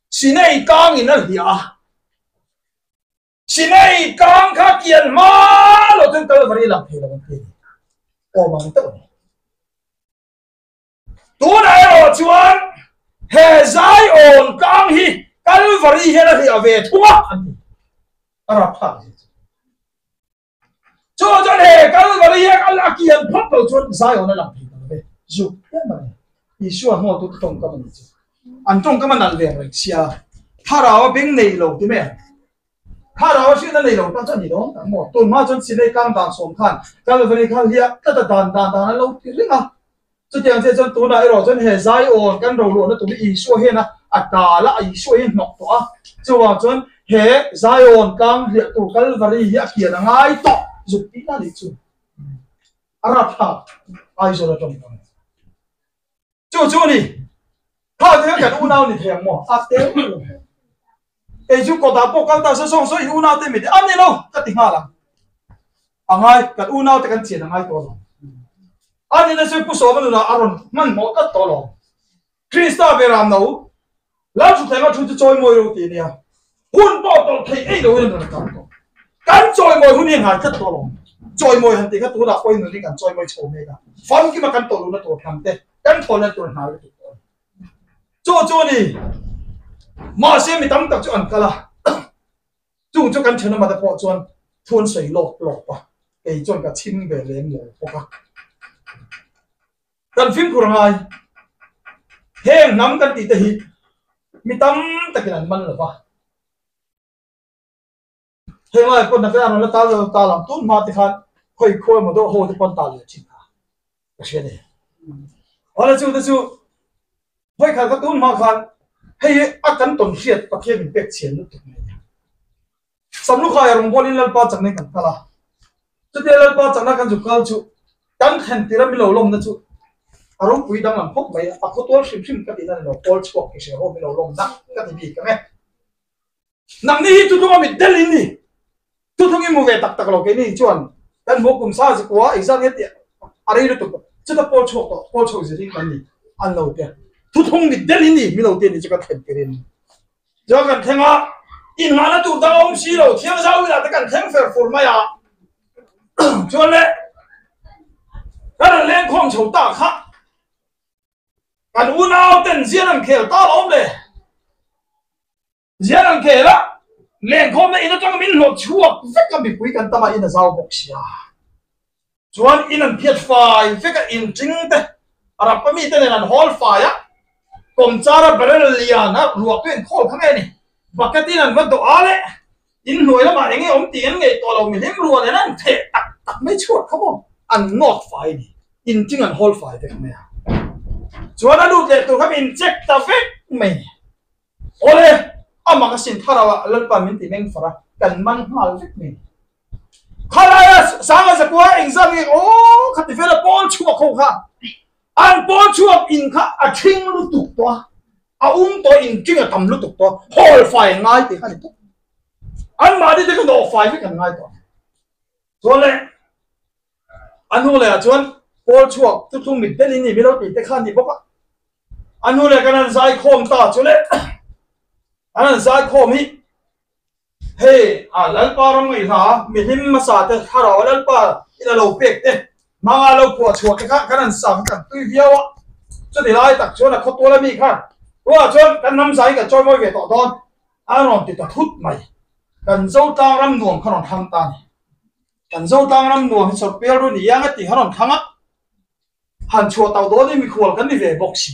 Sinai tlangin a hliah a, Sinai tlang kha kian hma lo chuan Kalvari lang thei lo an ti a ni. Awm ang deuh a ni. Tunah erawh chuan he Zion tlang hi Kalvari hian a hliah ve thung a an ti. A rapthlak zia chu. Chu chuan he Kalvari hian a kian phawt lo chuan Zion a lang thei ta lo ve. Zuk em a ni. Isua hmuatu te tawngkam a ni chu. An tawngkam a nalh ve reng sia. Thlarau a beng nei lo ti mai ang. Thlarau a hriatna nei lo tan chuan ni dawn tak maw? Tun hma chuan Sinai tlang dan sawm khan Kalvari kha hliah tlat a dan dan dan an lo ti reng a. Chutiang chiah chuan tunah erawh chuan he Zion kan roluahna tur hi Isua hian a a dal a, Isua hi a hnawk tawh a. Chuvang chuan he Zion tlang hliah tur Kalvari hi a kian a ngai tawh zuk tihna a nih chu. A rapthlak Aizawl atang khan. Chu chu ni, kha te kha kan unau ni thei ang maw? A tel lo. Kei chu kawtah pawh kal ta se sawng saw in unau te mi te a ni lo ka ti nghal ang. A ngai, kan unau te kan chian a ngai tawh lo. A nihna chu Pu Sawma nunah a rawn hmanhmawh tlat tawh lo. Krista ve ram no, Lal Thuthleng a thu chu chawimawi ro ti a nia. Hun pawh tawlh thei ei loin an rawn kal tawh. Kan chawimawi hun hi a ngai tlat tawh lo. Chawimawi han tih kha tunah pawhin nun hi kan chawimawi chho mek a. Famkima kan tawlhna tur hnam te, kan thawlna tur hna lutuk tawh a ni. Chu chu a ni. Mahse mi tam tak chu an kal a. Chung chu kan thenawm ate pawh chuan thu an sawi lawk lawk a. Kei chuan ka chhim ve lem lo bawk a. Kan fimkhur a ngai. Heng hnam kan tih te hi mi tam takin an man lo va. Heng lai pawh nakaiah rawn la tal lo tal ang tun hma te khan khawi khawi emaw deuh ho te pawh an tal leh thin kha ka hria ni. Awle chu te chu hawi khat kha tun hma khan hei hi a kan tawn hriat Pathian min pek chhian lutuk mai a nia. Samlukhaia rawngbawlin Lalpa chakna in kan kal a, chutia Lalpa chakna kan zuk kal chu kan thlen tir a milo lawmna chu a ropui danglam khawp mai a, a khawtual hrim hrim ka tihna ni lo, pawl chhuak ki hre ho milo lawmna ka ti bik ang e. Nangni hi thutlung a mit del in ni, thutlung i mu ve tak tak lo keini chuan kan hmuh kum sa zikua exam nge tih a rei lutuk chuta pawl chhuak tawh pawl chhuak zir hi kan ni an lo tia thutlung mit del in ni milo te ni chu kan thlen tir in. Chuan kan thleng a, inngahna tur dang a awm si lo, thiang zau inah te kan thleng fer fur mai a. Chuan le, kan rawn leng khawm chho ta kha, kan unau ten zian an khel ta lo awm le. Zian an khel a, leng khawmna in atang min hlawt chhuak vek a, mipui kan tam a, in a zau bawk sia. Chuan in an phiat fai vek a, in ting te rap a mite nen an hawl fai a, kawmchara barrel lian a ruah pawh in khawl kha nge ni, bucket in an va dawh a leh in hnuai lamah eng nge awm tih an ngeih tawh lo, mihlim ruah nen an theh tak tak mai chhuat kha maw an nawt fai a ni, in ting an hawl fai vek mai a. Chuan a lut leh tur kha min check ta vek mai. Awle, amah ka sin thar a, Lalpa min ti meng far a, kan man nghal vek mai. Khalaia sanga zakua engzat nge aw kha ti vela pawl chhuak ho kha an pawl chhuak in kha a thing lutuk tawh a a um tawh in king a tam lutuk tawh hawl fai ngai tih kha ni tawh an mahni te kha nawh fai vek an ngai tawh chuan le a hnu leh ah chuan. Pawl chhuak chu thung mit delin ni milo tih te kha a ni bawk a. A hnu leh kan han zai khawm ta chu le an han zai khawm hi hei a Lalpa ram ngaihla mihlim hmasa te thlarau Lalpa in a lo pek te hmanga lo phuah chhuah te kha kan han sa kha kan tui viau a. Chuti lai tak chuan a khawtual ami khan tunah chuan kan ram zai kan chawimawi ve tawh dawn a rawn ti ta thut mai. Kan Zotlang ram nuam kha rawn thlang ta a ni. Kan Zotlang ram nuam hi chawrh pial ru ni ang a tih kha rawn thlang a, han chhuah tauh dawn hi mikhual kan ni ve bawk si.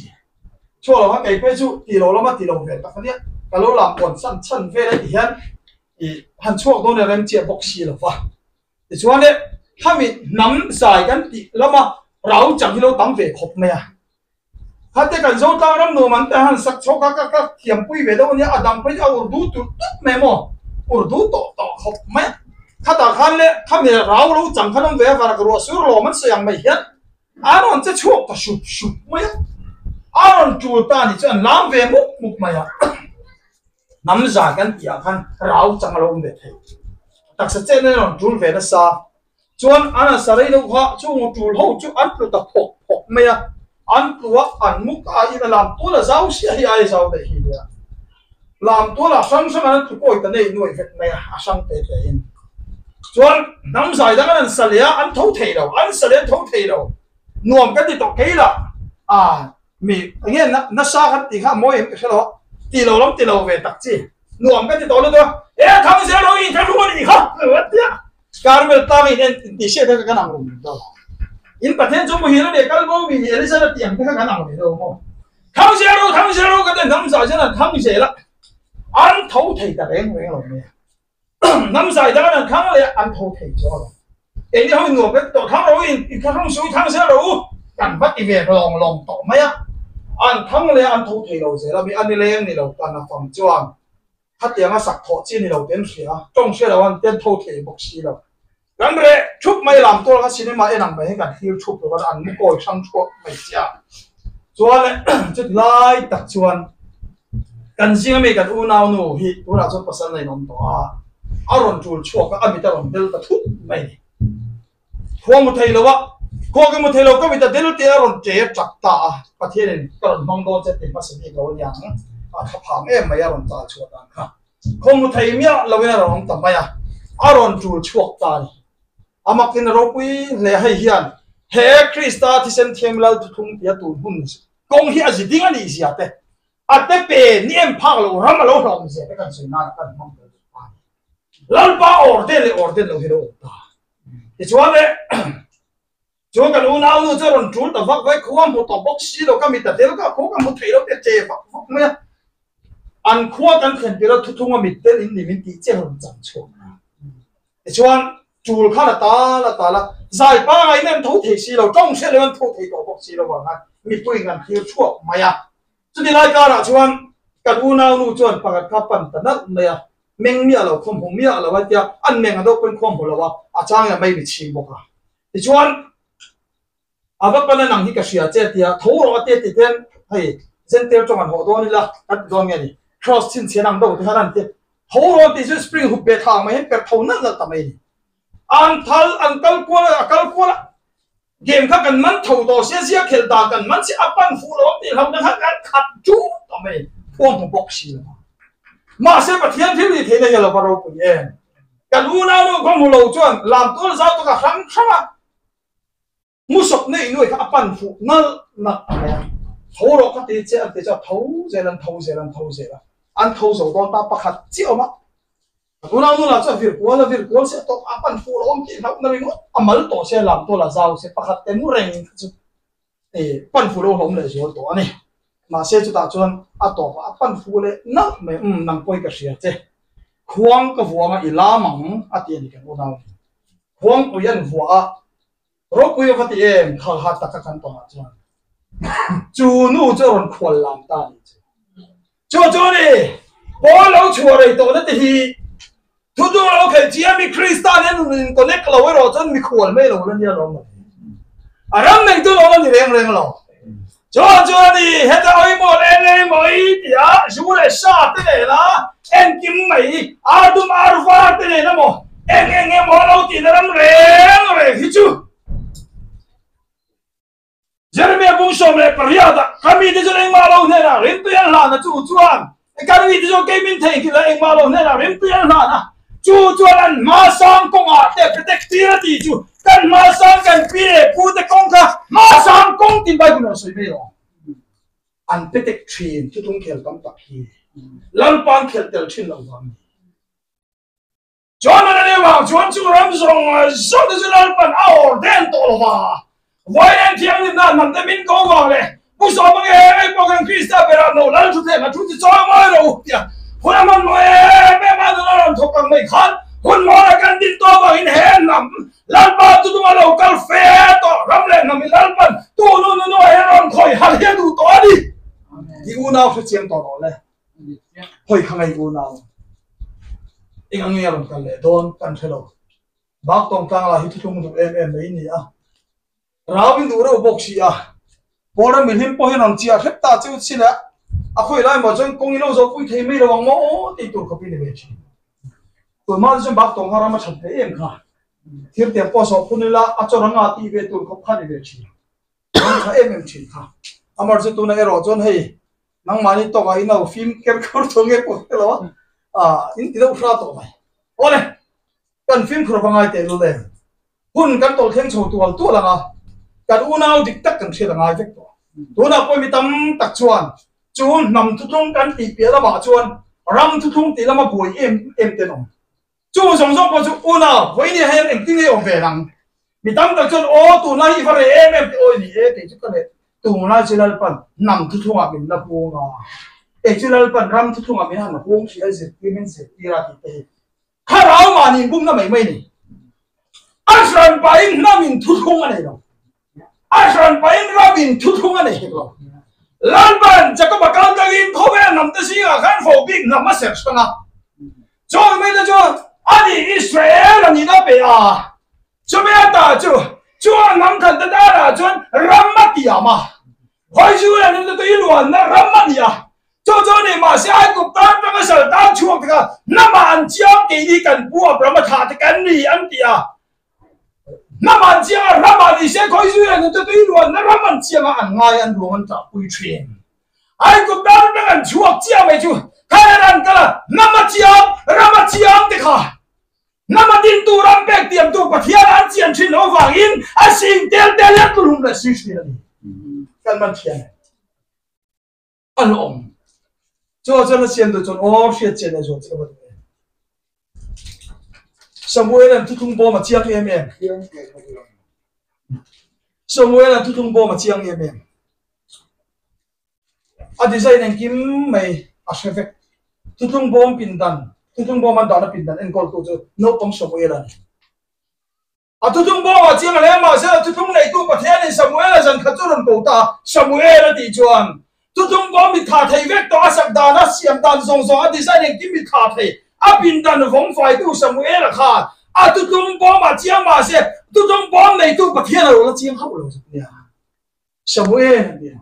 Chhuah lo kha kei phei chu ti lo lama ti lo ve tak a nia, ka lo lam kawn chan chhan vel a ti hian ih han chhuak dawn i rem chiah bawk si lo va. Tichuan e, khami hnam zai kan tih lama rau chang hi lo tam ve khawp mai a. Khate kan Zotlang ram nuam an te han sak chhawk a ka ka thiampui ve deuh a nia, a dang phei chu a Urdu tur tut mai maw, Urdu tawh tawh khawp mai a. Khatah khan le khami rau lo chang khan awm ve a varak ruah sur lawm an sawi ang mai hian a rawn che chhuak ta hrup hrup mai a, a rawn tul ta ni chu an lam ve mup mup mai a. Hnam za kan tih ah khan rau chang a lo awm ve thei. Taksa chetna in a rawn tul ve nasa. Chuan an an sa rei deuh kha chung tul ho chu an tlu ta phawk phawk mai a, an tlu a, an mu ka in a lam tual a zau sia hi ai zau daih hi nia. Lam tual ah hrang hrang an tlu kawi ta nei nuai vek mai a, a hrang te te in. Chuan hnam zai dang an an sa leh a, an tho thei lo, an sa leh an tho thei lo. Nuam kan ti tawh kei lah a mi enge nasa kan tih kha a mawi em ka hre lo a, ti lo lam ti lo ve tak chi. Nuam kan ti tawh lutuk a, e thang zel ro in thla ru a nih kha a ti a. Carmel tlang in en tih hriat kha kan ang rum lo. In Pathian chu muhil a nih kal bo mi Elizabeth a tih ang te kha kan ang ve lo maw. Thang zel ro thang zel ro ka ti hnam zai chuan an thang zel a, an tho thei ta reng reng lo mai a. Hnam zai dang an thang leh an tho thei chu alawm. Keini ho in nuam kan ti tawh thang ro in in thlahrung suh thang zel ro u kan va ti ve lawng lawng tawh mai a. An thang leh an tho thei lo zel a mi a ni leng ni lo tan a fang chuan khatianga sak thawh chi ni lo ten hria tawng hria lo an ten tho thei bawk si lo. Kan reh thup mai lam tual kha cinema en ang mai hi kan thlir thup lo a an mu kawi hrang thuak mai sia. Chuan chuti lai tak chuan kan zinga mi kan unau nu hi tunah chuan pasal na in awm tawh a, a rawn tul chhuak a, a mit a rawn del ta thut mai a ni. Khua mu thei lo a, khua ka mu thei lo ka mit a del tih a rawn ṭe ṭak ta a, Pathianin ka rawn hmang dawn che tih hmasa bik lo a niang, a thla phang em mai a rawn tal chhuah dan kha. Khaw mu thei miah loin a rawn awm ta mai a, a rawn tul chhuak ta a ni. A makin a ropui hle hei hian he Krista thisen thiam lal thuthlung tia tun hun kawng hi a zi ding a nih zia te, a te pe ni em phak lo ram a lo hlawm zia te kan sawi nan a kan hmang tel duh ta a ni. Lalpa awr den leh awr den lo hi lo awm ta. Tichuan le Chuan kan unau nu chu a rawn tul ta vak vak, khua hmu tawh bawk si lo, ka mit a tel ka, khua ka hmu thei lo te che vak vak mai a. An khua kan thlen tirh a thuthung a mit tel in ni min tih che rawn chang chhuak a. Tichuan tul khan a tal a tal a, zai pangai in an tho thei si lo, tawng hriat lo an tho thei tawh bawk si lo vang khan mipui in an thlir chhuak mai a. Chuti lai karah chuan kan unau nu chuan pakhat kha pan ta nalh mai a, meng miah lo, khawm hmu miah lo a tia, an meng a deuh pawn khawm hmu lo a, a chang in a mei mi chhing bawk a. Tichuan, a va pana nang hi ka hria che tia tho rawh a tia tih hian hei Zentel tawng an hawh dawn ila kan ti dawn nge ni? Cross chhinchhian ang deuh te khan an ti tho rawh an tih chu spring hup ve thang mai hian per tho nalh nalh ta mai a ni. An thal an kal kual a, a kal kual a, game kha kan man tho tawh sia zia khelh dan kan man si a pan fuh lo an tih hlauh na khan kan khat chu ta mai a ni. Phuang hmu bawk si lo va. Mahse Pathian thil nih theihna hi a lo va ropui em? Kan unaunu khaw hmu lo chuan lam tual zau tak a hrang hrang a, hmusawk neih nuai kha a pan fuh nalh nalh a mai a. Tho rawh ka ti che an ti chu a tho zel an tho zel an tho zel a, an tho zo dawn ta pakhat chiah awm a. Kan unaunu lah chu a vir kual a vir kual se a tawp a pan fuh lo awm tih hlauh na ringawt a mal tawh se lam tual a zau se pakhat te mu reng kha chu pan fuh lo hlawm leh zual tawh a ni. Mahse chutah chuan a tawpah a pan fuh leh nalh mai, umm nang pawi ka hria che, khuang ka vuang a i lam ang a ti a ni kan unau ni. Khuangpui an vuah a, ropui a va ti em khal ha taka kan tawnah chuan chu nu chu a rawn khual lam ta a nih chu. Chu chu a ni, Paul lo chhuah rei tawhna te hi Thu chu lo khelh chi a, mi Krista nen nun in connect lo erawh chuan mikhual mai lo la nia lo mai. A ram nei chu lo la ni reng reng lo. Chuan chu a ni, heta awimawh leh en emaw i ti a, zu leh sa te nen a, enkim mai, ar dum ar var te nen emaw, eng eng emaw a lo tihna ram reng reng hi chu. 18 ah ka mite chuan engmah lo hnenah rimtui an hlan a, chu chuan ka mite chuan kei min theihnghilh a, engmah lo hnenah rimtui an hlan a, chu chuan an hmasang kawngah te petek tir a tih chu kan hmasang kan pi leh pu te kawng kha hmasang kawng tin Bible ah sawi mai lo ang. An petek thin thuthlung khel tam tak hi Lalpa'n khelh tel thin lo vang ni. Chuan an ani vang chuan chu ram zawng zawng te chu Lalpan a awr den tawh lo va. Vawiin thianghlimna hnam te min ko vang leh Pu Sawma nge ngei pawh khan Krista berah no Lal thuthleng a thu chu chawi mawi lo u tia hun a hman mawi em em a nun a rawn thawk ang mai khan hun mawla kan din tawh vangin he hnam Lalpa chu tunga lo kal fe tawh ram leh hnam hi Lalpan tu nu nu nu ah hian rawn khawi hal hi a duh tawh a ni tih unau hrechiang tawh rawh le. Hawi kha ngei unau eng ang nge a rawn kal leh dawn kan hre lo. Bak tawng tlang lah hi thuthlung duh em em mai ni a. Rau in duh reuh bawk si a. Pawl ram mihlim pawh hian rawn chiah hrep ta chu si leh a khawi lai maw chuan kawng in lo zawh pui thei mai lo ang maw aw tih tur khawp in ni ve thin. Tun hma te chuan bak tawng kha ram a that ve em kha. Thir tiang pawh zawh phun ila a chawr anga tih ve tur khawp kha ni ve thin. Ram tha em em thin kha. Amar chu tuna erawh chuan hei Nangmahni tawkah in lo fim ker khur thu nge pawh hre lo a, ah in ti deuh hra tawh mai. Awle, kan fimkhur va ngai teh lul em? Hun kan tawlh thleng chho tual tual ang a, kan unau dik tak kan hriat a ngai vek tawh. Tunah pawh mi tam tak chuan chu hnam thuthlung kan tih piah lamah chuan ram thuthlung tih lama buai em em te an awm. Chu zawng zawng pawh chu unau vawiin hian engtin nge awm ve ang? Mi tam tak chuan aw tunlai hi i va reh em em tih awi ni e kei chu ka reh tunlai chu Lalpan hnam thuthlungah min la hung a, kei chu Lalpan ram thuthlungah min han hung hrih a zirtir min zirtir a tih te hi thlarau mahni inbumna mai mai a ni. A hran pahin hnam in thuthlung a nei lo, a hran pahin ram in thuthlung a nei hek lo. Lalpan Jakob-a kal tangin khawvel hnam te zingah khan fo bik hnam a serh hrang a, Chuan mite chu ani Israel a nihna pe a, chumi ata chu chuan hnam khat te darah chuan ram a tiam a, khawi chu le nunna tui luanna ram a ni a, chu chu ni mahse Aigup tan tanga sal tan chhuak te kha hnamah an chiang keini kan pu Abraham a thah te kan ni an ti a, hnamah an chiang a ramah ni se khawi chu le nunna tui luanna ram an chiang a an ngai an ruang an ṭahpui ṭhin. Aigup tan tang an chhuak chiah mai chu Thailand an kal a, hnam a chiang, ram a chiang te kha hnam a dintu ram pek tiamtu Pathian an chian thin loh avangin a sing tel tel hian tulhum leh si thin a ni. Kan man thian e. An awm. Chu chuan a siam duh chuan aw hriat chian leh zual che ka va duh em. Samuel an thuthlung bawm a chiang em em. Samuel an thuthlung bawm a chiang em em. A design engkim mai a hre vek. Thuthlung bawm pindan, thuthlung bawm an dahna pindan enkawltu chu naupang Samuel a ni. A thuthlung bawmah chiang hle mahse a thuthlung neitu Pathianin Samuel a zan khat chu rawn ko ta a, Samuel a tih chuan thuthlung bawm mi tha thei vek tawh a sak dan a siam dan zawng zawng a design engkim mi tha thei a pindan vawng faitu Samuel a khan a thuthlung bawmah chiang mahse thuthlung bawm neitu Pathian a lo la chiang hauh lo zuk nia. Samuel a ti a,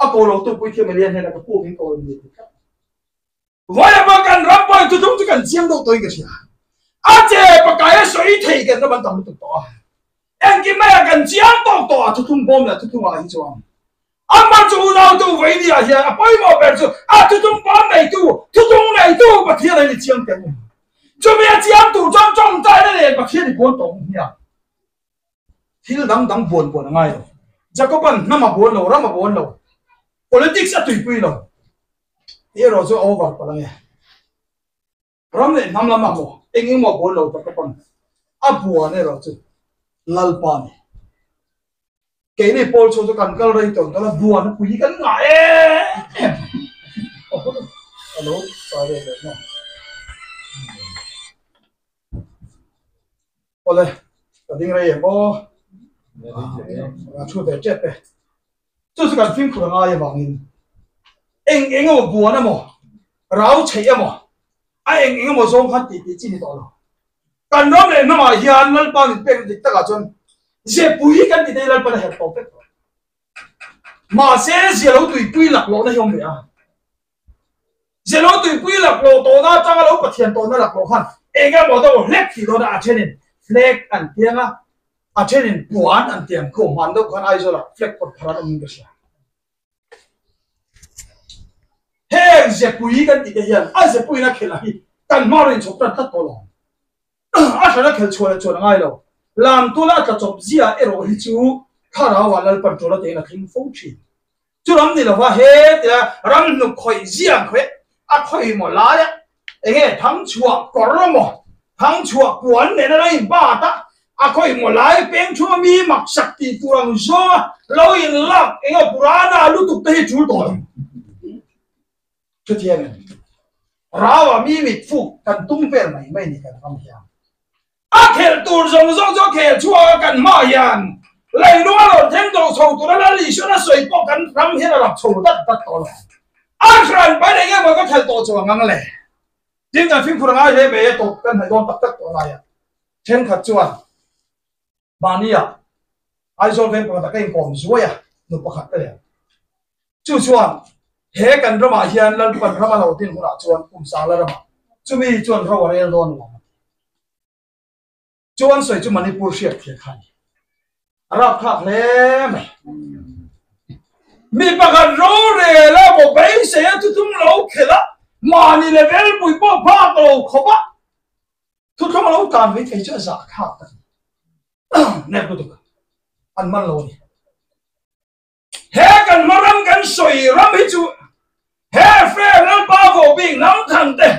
a ko lo tu Puithiam Elia hnenah ka pu min ko em ni a ti tlat. Vawiin kan ram pawhin thuthlung chu kan chiang deuh tawhin ka hria. A che pakai a sawi thei kan ram an tam lutuk tawh a. Engkim maiah kan chiang tawk tawh a thuthlung bawm leh thuthlungah hi chuan. Amah chu unautu vawiin ah hian a pawimawh ber chu a thuthlung bawm neitu, thuthlung neitu Pathian a ni chiang teh u. Chumi a chiang tur chuan tawngtaina nen Pathian i buan tawh ang hmiang. Thil dang dang buan buan a ngai lo. Jacob-a'n hnam a buan lo, ram a buan lo, politics a tuipui lo tih erawh chu a over palh ang e. Ram leh hnam lamah maw eng eng maw a buan lo Jacob-a'n a buan erawh chu Lalpa a ni. Keini pawl chhung chu kan kal rei tawh tawh a, buan a pui kan ngah em em. A lo chai ve leh maw. Awle, ka ding rei em aw. A thu ve tep e. Chu chu kan fimkhur a ngai avangin eng eng emaw buan emaw, rau chheih emaw, a eng eng emaw zawng khan tih tih chi ni tawh lo. Kan ram leh hnamah hian Lalpa min pekna dik takah chuan zepui kan ti te hi Lalpan a herh tawp vek tawh. Mahse, zia lo tuipui laklawhna hi awm ve a. Zelo tuipui laklawh tawhna atanga lo Pathian tawhna laklawh khan eng emaw deuh hlek tih dawn a, a thenin flag an tiang a, a thenin puan an tiang khawm hman deuh khan Aizawlah flag pawt phar an awm in ka hria. Heng zepui kan tih te hian a zepuiin a khelh a hi kan hma rawn inchhawp tan tlat tawh lo. A hrana khelh chhuah leh chuan a ngai lo. Lamtula a tla chawp zia erawh hi chu thlarauah Lalpan ṭawla tein a thleng fo ṭhin. Chu ram ni lova he tia ram hnuk khawih zia ang khawih a khawih maw laia enge thangchhuah kawr emaw thangchhuah puan nena lo in bat a, a khawih maw lai peng thu ami maksak tih tur ang zawnga lo in lak enge purana lutuk te hi tul tawh lo. Chutiang in rauah mi mit fuk kan tum vel mai mai ni kan ram hian. A khelh tur zawng zawng chu a khel chhuak a, kan hmaah hian leilung a rawn thleng tawh chho tura Lal Isuan a sawi pawh kan ram hian a rap chho dat dat tawh lo. A hran pain eng emaw ka khelh tawh chu ang ang le. Tin kan fimkhur a ngai hle mai a tawp kan hnaih dawn tak tak tawh laiah thenkhat chuan mahnia Aizawl veng pakhatah ka inkawm zuai a, nu pakhat ka leh. Chu chuan he kan ramah hian Lalpan ram a lo din hunah chuan kum sangla ramah chumi chuan ro a rel dawn lo ang a ti. Chu an sawi chu Manipur hriat thiah kha a ni. A rapthlak hle mai. Mi pakhat ro rel a maw beisei a thuthung lo khelh a, mahni level pui pawh phak lo khawp a, Thuthlung a lo tan mai thei chu a zah thlak tak nep lutuk an man lo a ni. He kan hma ram kan sawi ram hi chu he Ephraim lalpa vo bik hnam than te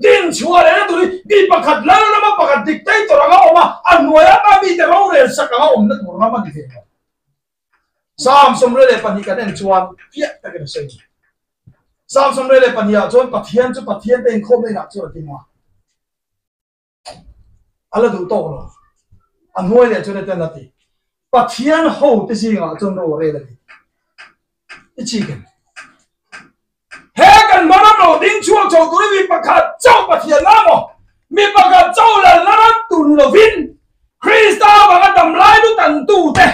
din chhuah leh na tur hi mi pakhat lal rama pakhat dictator anga awm a, a hnuai ata mite rorel sak anga awmna tur ram a ni ve lo. Psalm 22 kan en chuan fiah takin a sawi a ni. Psalm 22 ah chuan Pathian chu Pathian te inkhawmna inah chuan a ding a. A la duh tawk lo. A hnuai leh chuan hetiang a ti, Pathian ho te zingah chuan ro a rel a ni. I chik em? He kan hma ram lo ding chhuak chho turin mi pakhat chauh Pathian a maw? Mi pakhat chauh lalna ram tur ni lovin Krista avanga damlai lu tantute,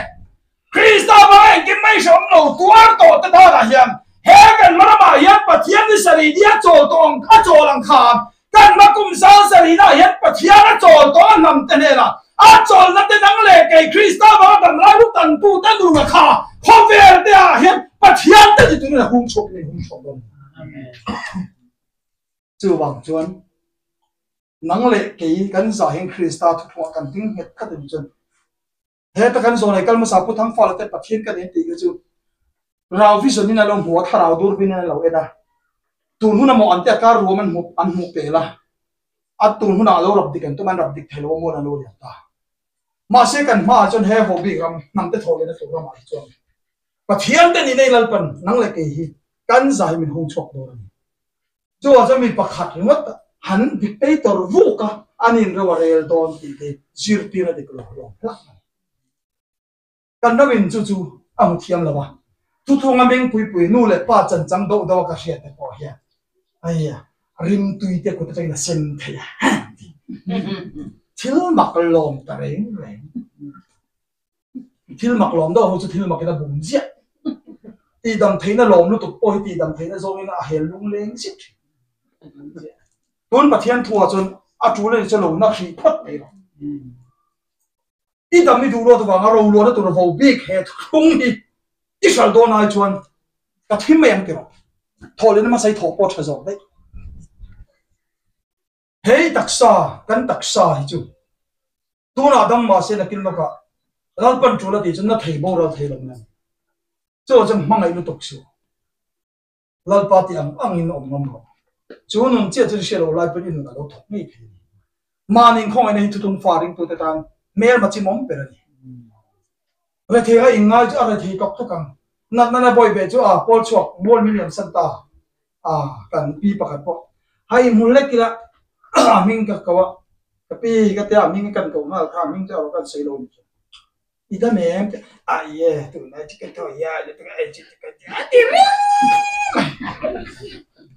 Krista avanga engkim mai hrehawm lo tuar tawh te danah hian he kan hma ramah hian Pathian ni sarih ni a chawl tawh ang a chawl ang khan kan hma kum sang sarihnaah hian Pathian a chawl tawh a hnam te hnenah a chawlna te dang leh kei Krista avanga damlai lu tantute nuna kha khawvel te ah hian Pathian te ni turin a hung chhuak in a hung chhuak dawn a ni. Chuvang chuan nang leh kei kan zah hian Krista thuthlungah kan ding nghet khat a nih chuan Heta kan zawn ei kal hmasa Pu Thangfala te Pathian kan en tih kha chu Rau vision in a lo hmu a, thlarau durbin in a lo en a. Tun huna maw an te a kar ruam an hmu an hmuh pel a, a tun hunah a lo rap dik an tum a, an rap dik thei lo a mawn a lo lian ta. Mahse kan hmaah chuan he Hobik ram hnam te thawh lehna tur ramah hi chuan Pathian te nihna i Lalpan nang leh kei hi kan zah hi min hung chhuak dawn a ni. Chuvang chuan mi pakhat ringawt han dictator vuk a, an inreu a rel dawn tih te zirtir a dik lo hlawm hlak a ni. Kan ram in chu chu a hmu thiam lo a, thuthunga meng pui pui nu leh pa chan chang deuh deuh a ka hriat te pawh hian aia rimtui te kut atangin a sem thei a ti. Thil mak lawm ta reng reng. Thil mak lawm deuh ho chu thil makin a bum ziah. Tihdam theihna lawm lutuk pawh hi tihdam theihna zawngin a hel lungleng ziah thin. Tun Pathian thuah chuan a tul a ni chu lo na hrih phawt mai lo. I dam i duh luat avanga ro luahna tur vo bik he thlung hi i hral dawn ai chuan ka thim mai ang ti rawh. Thawh lehna hmasa i thawh pawh tha zawk daih. Hei taksa, kan taksa hi chu Tunah dam mahse nakin lawkah Lalpan tul a tih chu na thei boral thei lo mai. Chu chuan hmangaih lutuk suh. Lalpa tih ang angin awm ngam rawh. Chu nun chiah chu hriat loh lai pawn i nun a lo thawk ngei thei a ni. Mahni khawngaihna hi thutung fa ringtute tan hmelma chimawm ber a ni. Rethei a inngai chu a rethei tawk tawk ang. Natna na bawi ve chu a pawl chhuak mual min liam san ta a kan pi pakhat pawh ha inhmun lek ila a hming ka ko a, ka pi ka tia a hming kan ko nghal kha a hming chu a rawn kan sawi lo a ni chu. I dam em te a ie tunlai chu ka thaw ia le ka ei chu ka ti a ti reng mai.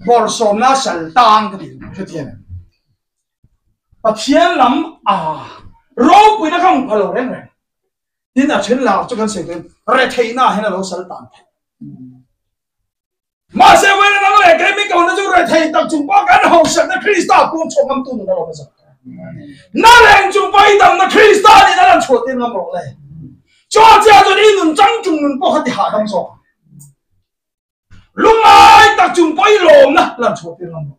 Bawrhsawmna sal tang ka ti hrethiam em. Pathian lam a ropuina kha hmu pha lo reng reng. Tin a then lar chu kan sawi tuin retheihna ah hian a lo sal tan theih. Mahse vawiin nang leh kei min kohna chu rethei tak chung pawh kan hausakna Krista puang chhuak ngamtu nun a lo hmasa. Na reng chung pawh i damna Krista nih na lan chhuah tir ngam rawh le. Chuan chiah chuan i nun chang chung nun pawh kha ti hahdam zawk ang. Lungngai tak. tak chung pawh i lawmna lan chhuah tir ngam lo.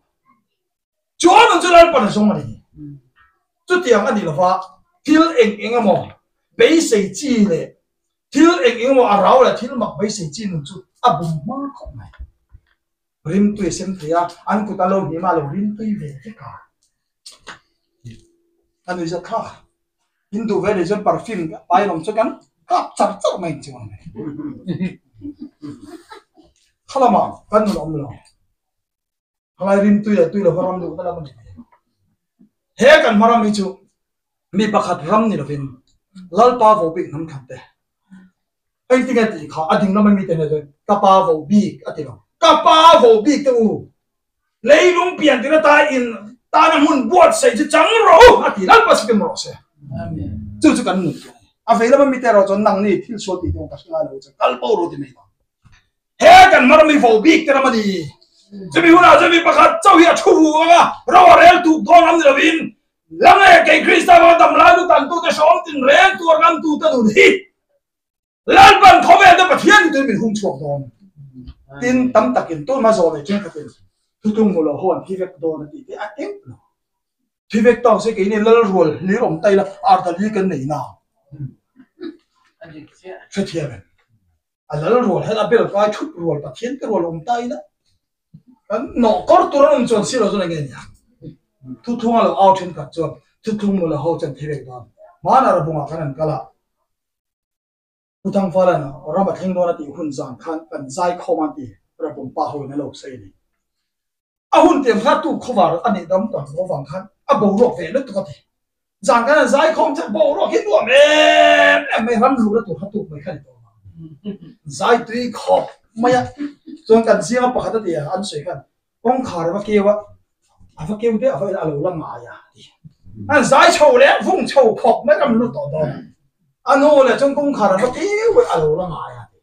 Chuan nun chu Lalpan a zawng a ni. Chutiang a ni lova, thil eng eng emaw beisei chi leh thil eng eng emaw a rau leh thil mak beisei chi nun chu a bum hma khawp mai. Rimtui a sem thei a, an kut a lo hnim a, a lo rimtui ve vek a. A nuih zat kha. In duh ve leh chuan perfume pai rawng chu kan kap char char mai ang chuan. Khalamah kan nun awm lo. Khalai rimtui leh tui lova ram luhna lam a ni ve. He kan hma ram hi chu mi pakhat ram ni lovin Lalpa vo bik hnam khat te. Engtinge tih kha a ding lama mite hneh chuan ka pa vo bik a ti lo. Ka pa vo bik te u, leilung pian tir ata in tana hmun buatsaih chu chang rawh u a ti Lalpa sikim rawh se. Chu chu kan nun tih a ni. A vei lama mite erawh chuan nangni thil sual tih te ka hre ngai lo chuan kal bo rawh ti mai lo. He kan hmar mi vo bik te ram a ni. Chumi hunah chuan mi pakhat chauh hi a thu hu ang a, ro a rel tuk dawn lam ni lovin, Lange kei Krista vanga dam lai lu tantute hrawm tin reng tuar ngamtute nun hi Lalpan khawvel te Pathian ni tuin min hung chhuak dawn. Tin, tam takin tun hma zawh leh thenkhatin thutlung hmu lo ho an thi vek dawn a tih te a eng lo. Thi vek tawk se keini lal rual hlir awm ta ila ardali kan nei na. Hrethiam em? A lal rual hian a bel kai thup rual Pathian te rual awm ta ila kan nawh kawr tur an awm chuan si lo chuan enge nia. Thuthlung a lo au thenkhat chuan thuthlung mula ho chuan thi vek dawn. Hmanah Rabungah khan an kal a. Pu Thangfala'n ram a thleng dawn a tih hun zan khan kan zai khawm a ti Rabung pa ho in a lo sawi a ni. A hun tiang kha tu khawvar a nih dam tak lo vang khan a boruak ve lutuk a ti. Zan khan an zai khawm chuan boruak hi nuam em em mai ram luhna tur kha tuk mai kha a ni tawh vang. Zai tui khawp mai a chuan kan zinga pakhat a ti a an sawi khan Kawngkhar a va keu a, a va keu deuh a va a lo la ngai a ti. An zai chho leh vung chho khawp mai ram lut tawh dawn a. A nu leh chuan kawngkhar a va keu a, a lo la ngai a ti.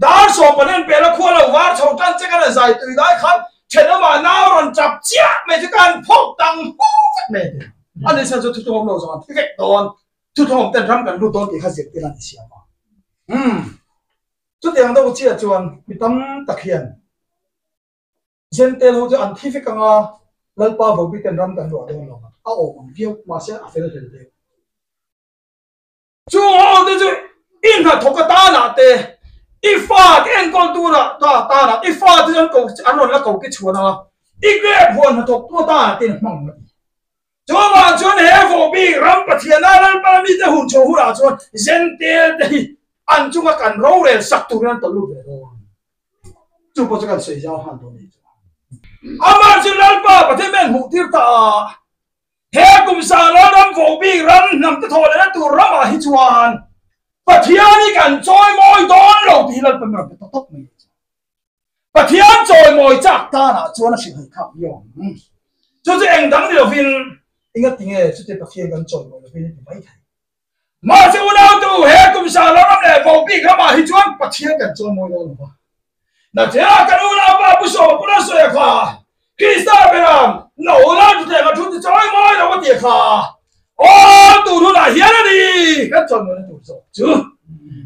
Dar sawm panen pel a khua lo var chho tan che kan zai tui lai khan thenawmah nau rawn chap chiah mai chu kan phawk dang hu vek mai a ti. A ni chuan chu thuthlung awm lo zawng an thi vek dawn, thuthlung awm ten ram kan lut dawn tih kha zirtir a ni siam a. Umm. Chutiang deuh chiah chuan mi tam tak hian Zentel ho chu an thi vek ang a, Lalpa Vopi ten ram kan luah dawn lo ang, a awm ang viau, mahse a fel hlel deuh. Chung ho te chu i hnathawk atanah te, i fa te enkawl turah ta tanah, i fa te chu an ko an rawn la ko ki chhuan ang a, i grep huan hnathawk tu atanah te in hmang ang a ti. Chuvang chuan he Vopi ram Pathiana Lalpa mite hun chho hunah chuan Zentel te hi an chunga kan rorel sak turin an tawlh lut ve dawn. Chu pawh chu kan sawi zau nghal dawn a ni chu. Amah chu Lalpa Pathian men hmuh tir ta a, he kum sa Lalram Vohbik ram hnam te thawh lehna tur ramah hi chuan Pathian hi kan chawimawi dawn lo tih hi Lalpa min rawn pe tawk tawk mai a ni chu. Pathian chawimawi chak tanah chuan a hrilhhaih thlak viau ang. Chu chu eng dang ni lovin engatinge chute Pathian kan chawimawi lovin a ti mai thei. Mahse unautu he kum sa lo ram leh vo bik ramah hi chuan Pathian kan chuan mawi dawn lo va. Nachhela kan unaupa Pu Sawma Puna sawi a kha, Krista beram no la thuthleng a thu ti chawi mawi lo a ti a kha, aw tur hunah hian a ni kan chawi mawina tur zawk chu.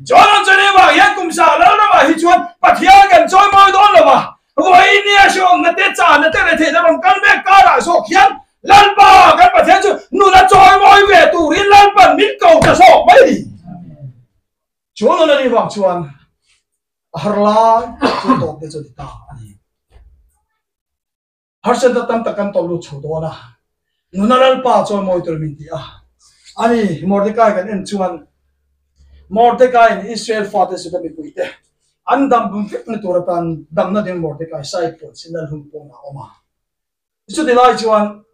Chuan an chuan engvang hian kum sa lal ramah hi chuan Pathian kan chawi mawi dawn lo va, Vawinia hreawmna te, chahna te leh theihna rawn kal mek karah zawk hian Lalpa kan Pathian chu nuna chawimawi ve turin Lalpan min ko ta zawk mai a ni. Chuan nuna ni vang chuan a har lai chu tawp te chu a ni ta a ni. Harsatna tam tak kan tawlh lut chho dawn a, nuna Lalpa chawimawi tur min ti a. A ni, Mordecai kan en chuan Mordecai-in Israel fate Juda mipuite an dam bum vek na tur atan damna ding Mordecai sai puan sin Lalhung pawnah a awm a. Chuti lai chuan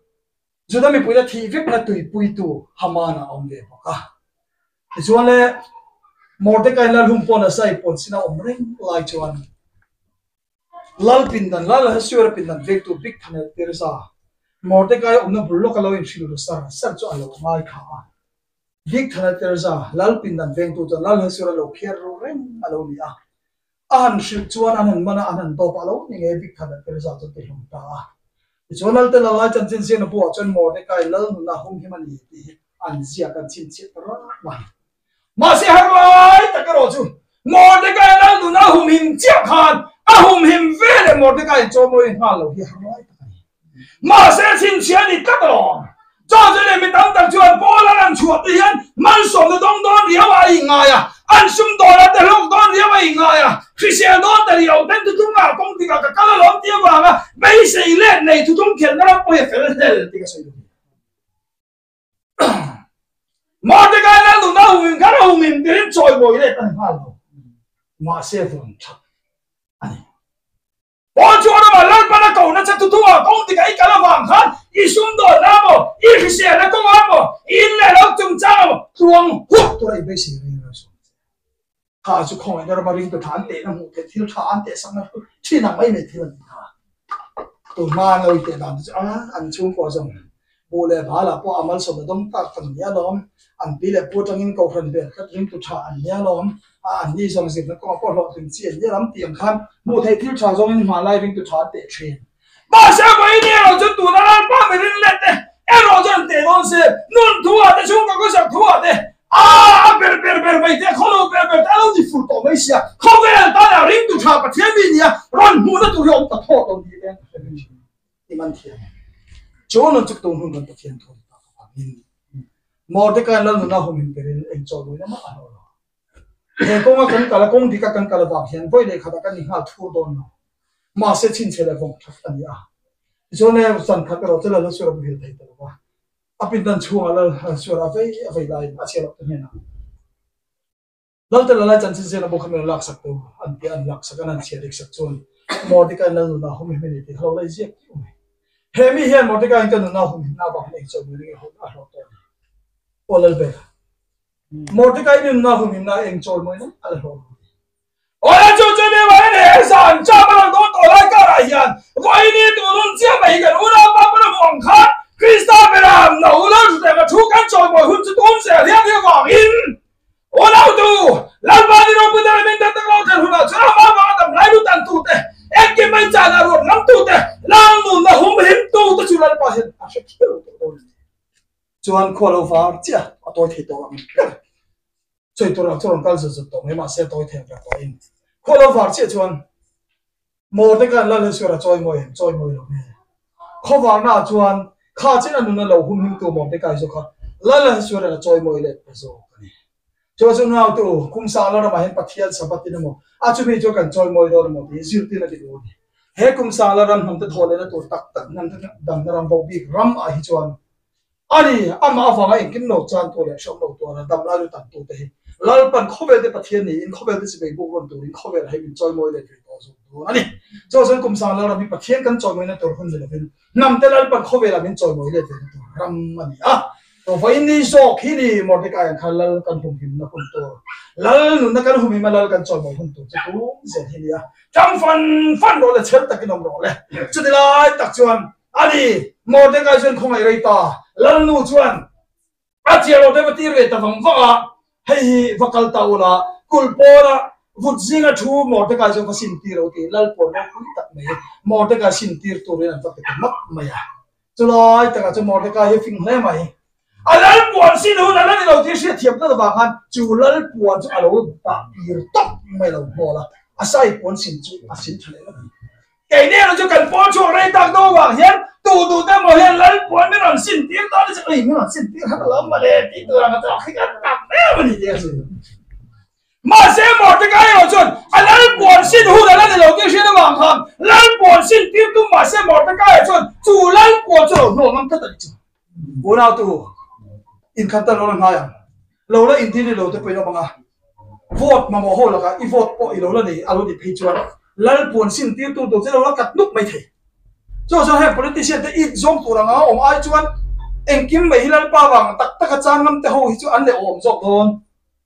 Juda mipuite thih vekna tuipuitu Haman a awm ve bawk a. Tichuan le Mordecai Lalhung pawn a sai puan sin a awm reng lai chuan Lal pindan, Lal Ahasuera pindan vektu Bigthan leh Tirza, Mordecai awmna bul lawka lo inhrilh ru sar sar chu a lo ngai kha a. Bigthan leh Tirza, Lal pindan vengtu chuan Lal Ahasuera lo phiar ru reng a lo ni a. A han hrilh chuan an han man a, an han dawp a, a lo ni ngei Bigthan leh Tirza chu ti hlum ta a. Tichuan Lalte Lalai chanchin ziakna buah chuan Mordecai Lal nuna humhim a ni tih hi an ziak an chhinchhiah ta rang mai. Mahse har lai tak erawh chu Mordecai lal nuna humhim chiah khan A humhim ve leh Mordecai in chawimawi nghal lo hi har lai tak a ni. Mahse chhinchhiah a ni tlat alawm. Chaw chu leh mi tam tak chuan Paul an an chhuah te hian malsawmna dawng dawn riau a ingai a, an sum dawn a te hlawk dawn riau a ingai a, hrisel dawn ta riau ten thuthung ah kawng tikah ka kal alawm tih avanga beisei let nei thuthung khelhna ram pawh hi a fel hlel tih ka sawi duh. Mordecai lal nuna humim khan a humim tirin chawimawi let a ni nghal lo. Mahse vawn that a ni. Paul chu a ramah Lalpan a ko nasa tutu a, kawng tikah i kal avang khan i sumdawnna maw, i hriselna kawngah maw, i in leh lo chungchangah maw tluang huk tura i beisei reng reng sual che. Kha chu khawngaihna rama ringtu tha an tehna hmuh theih thil tha an tehsakna thin ang mai mai thil a ni kha. Tun hma an lo inteh dan te chu a an chhungkua zawng buh leh bal ah pawh a malsawmna dawng tak kan ni alawm, an pi leh pu atangin kohhran vel tlat ringtu tha an ni alawm, a an ni zawng zirna kawngah pawh hlawhtling chi an ni alam tih ang khan hmuh theih thil tha zawngin hmanlai ringtu tha an teh thin. Mahse vawiin erawh chu tuna lalpa mi ring let te erawh chuan an teh dawn se, nun thu ah te chhungkaw khawsak thu ah te a a ber ber ber mai te khawlo ber ber te a lo ni fur tawh mai sia, khawvel tana ringtu tha Pathian mi nia rawn hmuhna tur hi a awm ta thawt lo ni te an hre ve thin. I man thiam em? Chu nun chu tun hun kan Pathian thu ni tak avangin Mordecai lal nuna hum in perin eng chaw lui lamah a hlawh lo. He kawnga kan kal a, kawng dika kan kal avang hian vawi leh khatah kan inghal thur dawn lo. Mahse chhinchhe leh vawng that a ni a. Tichuan e, zan khat erawh chu lal suar a muhil thei ta lo va. A pindan chhungah lal suar a vei a vei laiin a chhiar loh te hnenah Lalte lalai chanchin zen a bu kha min rawn laksak tu an ti a, an laksak an han chhiar dik sak chuan Mordecai lal nuna hum him a ni tih kha lo la inziak tih awm e. He mi hian Mordecai in ka nuna hum himna avang hian engchaw mai ring a hlawh tawh a ni. Aw Lalber, Mordecai nunna hum himna engchaw mai ring a la hlawh lo a ni. Aw la chu chu ni mai ni, he zan cham a rawn dawn tawh lai karah hian vawiin i tun hun chiah mai hi kan unaupa pawn a hmuh ang khan Krista beram no lo hrutek a thu kan chawimawi hun chu tum zel hian hi avangin Unautu, Lalpa ni ropui deuh min tak tak lo thlen hunah chuan amah vanga dam lai lut an tute, engkim mai chana ruat ngam tute, lang nunna hum him tute chu Lalpa hian a hre khiau tawh dawn a ni. Chuan khua lo var chiah a tawi thei tawh ang ber. Sawi tur ah chuan rawn kal zut zut tawh mai mahse a tawi thei ang ber tawh in. Khua lo var chiah chuan Mordecai Lal Hesur a chawi mawi em? Chawi mawi lo nge? Khawvarna ah chuan kha chen a nuna lo hum himtu Mordecai zawk kha Lal Hesur in a chawi mawi let ta zawk a ni. Chuan chu nautu kum sang la ramah hian Pathian Sabbath in emaw a chumi chu kan chawi mawi dawn emaw tih zirtir a ti duh a ni. He kum sang la ram hnamte thawh lehna tur tak tak hnamte damna ram bo bik ram ah hi chuan A ni, amah avanga engkim lo chan tu leh hreawm lo tuara dam lai lut ang tute hi Lalpan khawvelte Pathian niin khawvelte chibei buk rawn turin khawvel hei min chawimawi let ve tawh zawk dawn a ni. Chu chuan kum sang Lalram hi Pathian kan chawimawina tur hun ni lovin hnamte Lalpan khawvelah min chawimawi let vena tur ram a ni a. Vawiin ni zawk hi ni Mordecai ang kha Lal kan humhimna hun tur, Lal nunna kan humhim a Lal kan chawimawi hun tur chu tum zel hi ni a. Tang fan fan rawh le, chher takin awm rawh le. Chuti lai tak chuan A ni, Mordecai chuan khawngaih rei ta. Lalnu chuan a chiah lo te va tir ve ta vang vang a, hei hi va kal ta ula, kulh pawna vut zinga thu Mordecai chuan va sim tir lo tih Lal pawn ropui tak mai Mordecai sim tir turin an va pe ta map mai a. Chulai takah chuan Mordecai hi a fing hle mai. A lal puan sin hun a la ni lo tih hriatthiam tlat avang khan chu lal puan chu a lo dah tir tawp mai lo hnawl a, a sai puan sin chu a sin tha leh vek a ni. Keini erawh chu kan pawl chhuak rei tak do avang hian tu duh te emaw hian lal puan min rawn sin tir dawn a ni chu, ei min rawn sin tir kha ka lo mawle tih tur ang a chawk hi kan tam em a ni tih a sawi. Mahse Mordecai erawh chuan a lal puan sin hun a la ni lo tih hriat avang khan lal puan sin tir tum mahse Mordecai chuan chu lal puan chu a lo hnawh ngam tlat a ni chu. Unautu, inkhat ta lo la hnai ang. Lo la inti ni lo te pawhin awm ang a. Vote mamawh ho lakah i vote pawh i lo la nei a lo nih phei chuan lal puan sin tir tur tur che lo la kat nuk mai thei. Chu chuan heng politician te it zawng tur anga awm ai chuan engkim mai hi lalpa vang tak taka chang ngam te ho hi chu an leh awm zawk dawn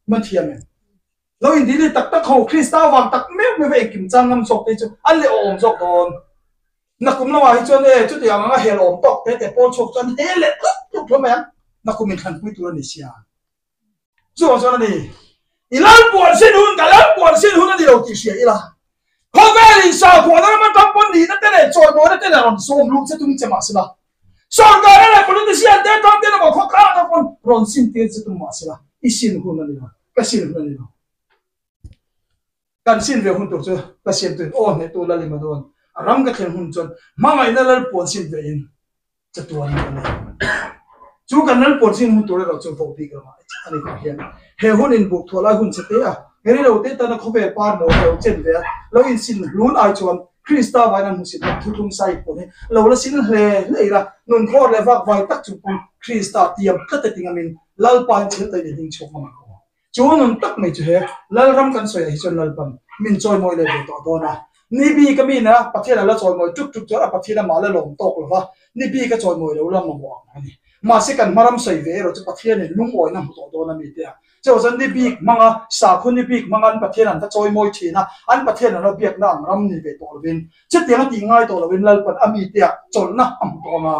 man thiam em. Lo inti ni tak tak ho Krista vang tak meuh meuh va engkim chang ngam zawk te hi chu an leh awm zawk dawn. Nakum lamah hi chuan e chutiang anga hel awm tawk te te pawl chhuak chuan he leh tlup tlup hlawm mai ang. Nakum inthlanpui tur a ni sia. Chuvang chuan a ni, i lal puan sin hun ka lal puan sin hun a ni lo tih hria ila. Khawvel in sakhuana ram atang pawn nihna te leh chawimawina te leh rawn sawm luh che tum che mahsela, sorkar leh politician te atang ten emaw khawtlang atang pawn rawn sin tir che tum mahsela, i sin hun a ni lo, ka sin hun a ni lo. Kan sin ve hun tur chu ka siamtuin aw hnehtu lal i ma dawn. A ram ka thlen hun chuan hmangaihna lal puan sin ve in chatuan in ka nei. Chu kan lal puan sin hun tur erawh chu voh bik ramah a ni kha hian he hun in buk thuah lai hun che te a rilo te tana khawvel par mawi lo chen ve a lo in sin hlun ai chuan Krista vain an hmusit tak thuthlung sai pawh hi lo la sin hle hle ila nun khawr leh vak vai tak chung pawn Krista tiam tlat e tingamin Lalpa in thil taih leh hming chhuak ngam ang aw. Chu nun tak mai chu he Lalram kan sawiah hi chuan Lalpan min chawimawi leh ve tawh dawn a. Ni bik a mi na Pathian a la chawimawi tuk tuk chuan a Pathian amah la lawm tawk lo va, ni bik a chawimawi lo la mamawh ang a ni. Mahse kan hmaram sawi ve erawh chu Pathianin lungawina hmu tawh dawn a mi te a. Chuvang chuan ni bik hmanga sakhaw ni bik hmanga an Pathian an va chawimawi thin a, an Pathian an va biakna ang ram ni ve tawh lovin, chutiang a tih ngai tawh lovin Lalpan a mi te ah chawlhna a hmu tawh ang a.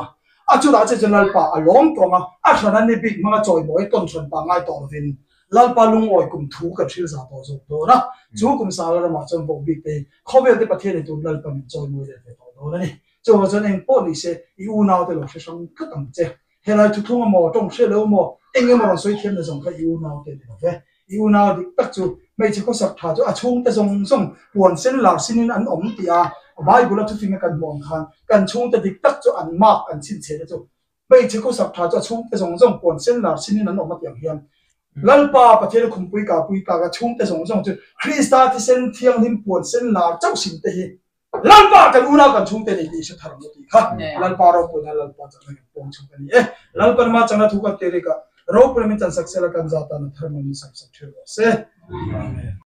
A chutah che chuan Lalpa a lawm tawng a, a hrana ni bik hmanga chawimawi tawn hran pa ngai tawh lovin Lalpa lungawi kum thu kan hril za tawh zawk dawn a. Chu kum sala ramah chuan voh bik te hi khawvel te Pathian in tun Lalpa min chawimawi let ve tawh dawn a ni. Chuvang chuan eng pawh ni se i unau te lo hre hrang tlat ang che. Helai thuthlung emaw tawng hre lo emaw eng emaw rawn sawi thiam na zawng kha i unau te ni lo ve. I unau dik tak chu hmeichhe khawsak tha chu a chhungte zawng zawng puan sen lar sinin an awm tih a Bible a thufinga kan hmuh ang khan kan chhungte dik tak chu an mark an chhinchhe te chu hmeichhe khawsak tha chu a chhungte zawng zawng puan sen lar sinin an awm a tih ang hian Lalpa Pathian khumpui kapui tlak a chhungte zawng zawng chu Krista thisen thianghlim puan sen lar chauh sin te hi Lalpa kan unau kan chhungte nei tih i hre thar ang u tih kha Lalpa ropuina Lalpa chakna kan pawng chhung a ni e. Lalpa nama chakna thu kan ti rik a, ropuina min chansak sela kan za tan a thar man min samsak ṭheuh rawh se. Amen.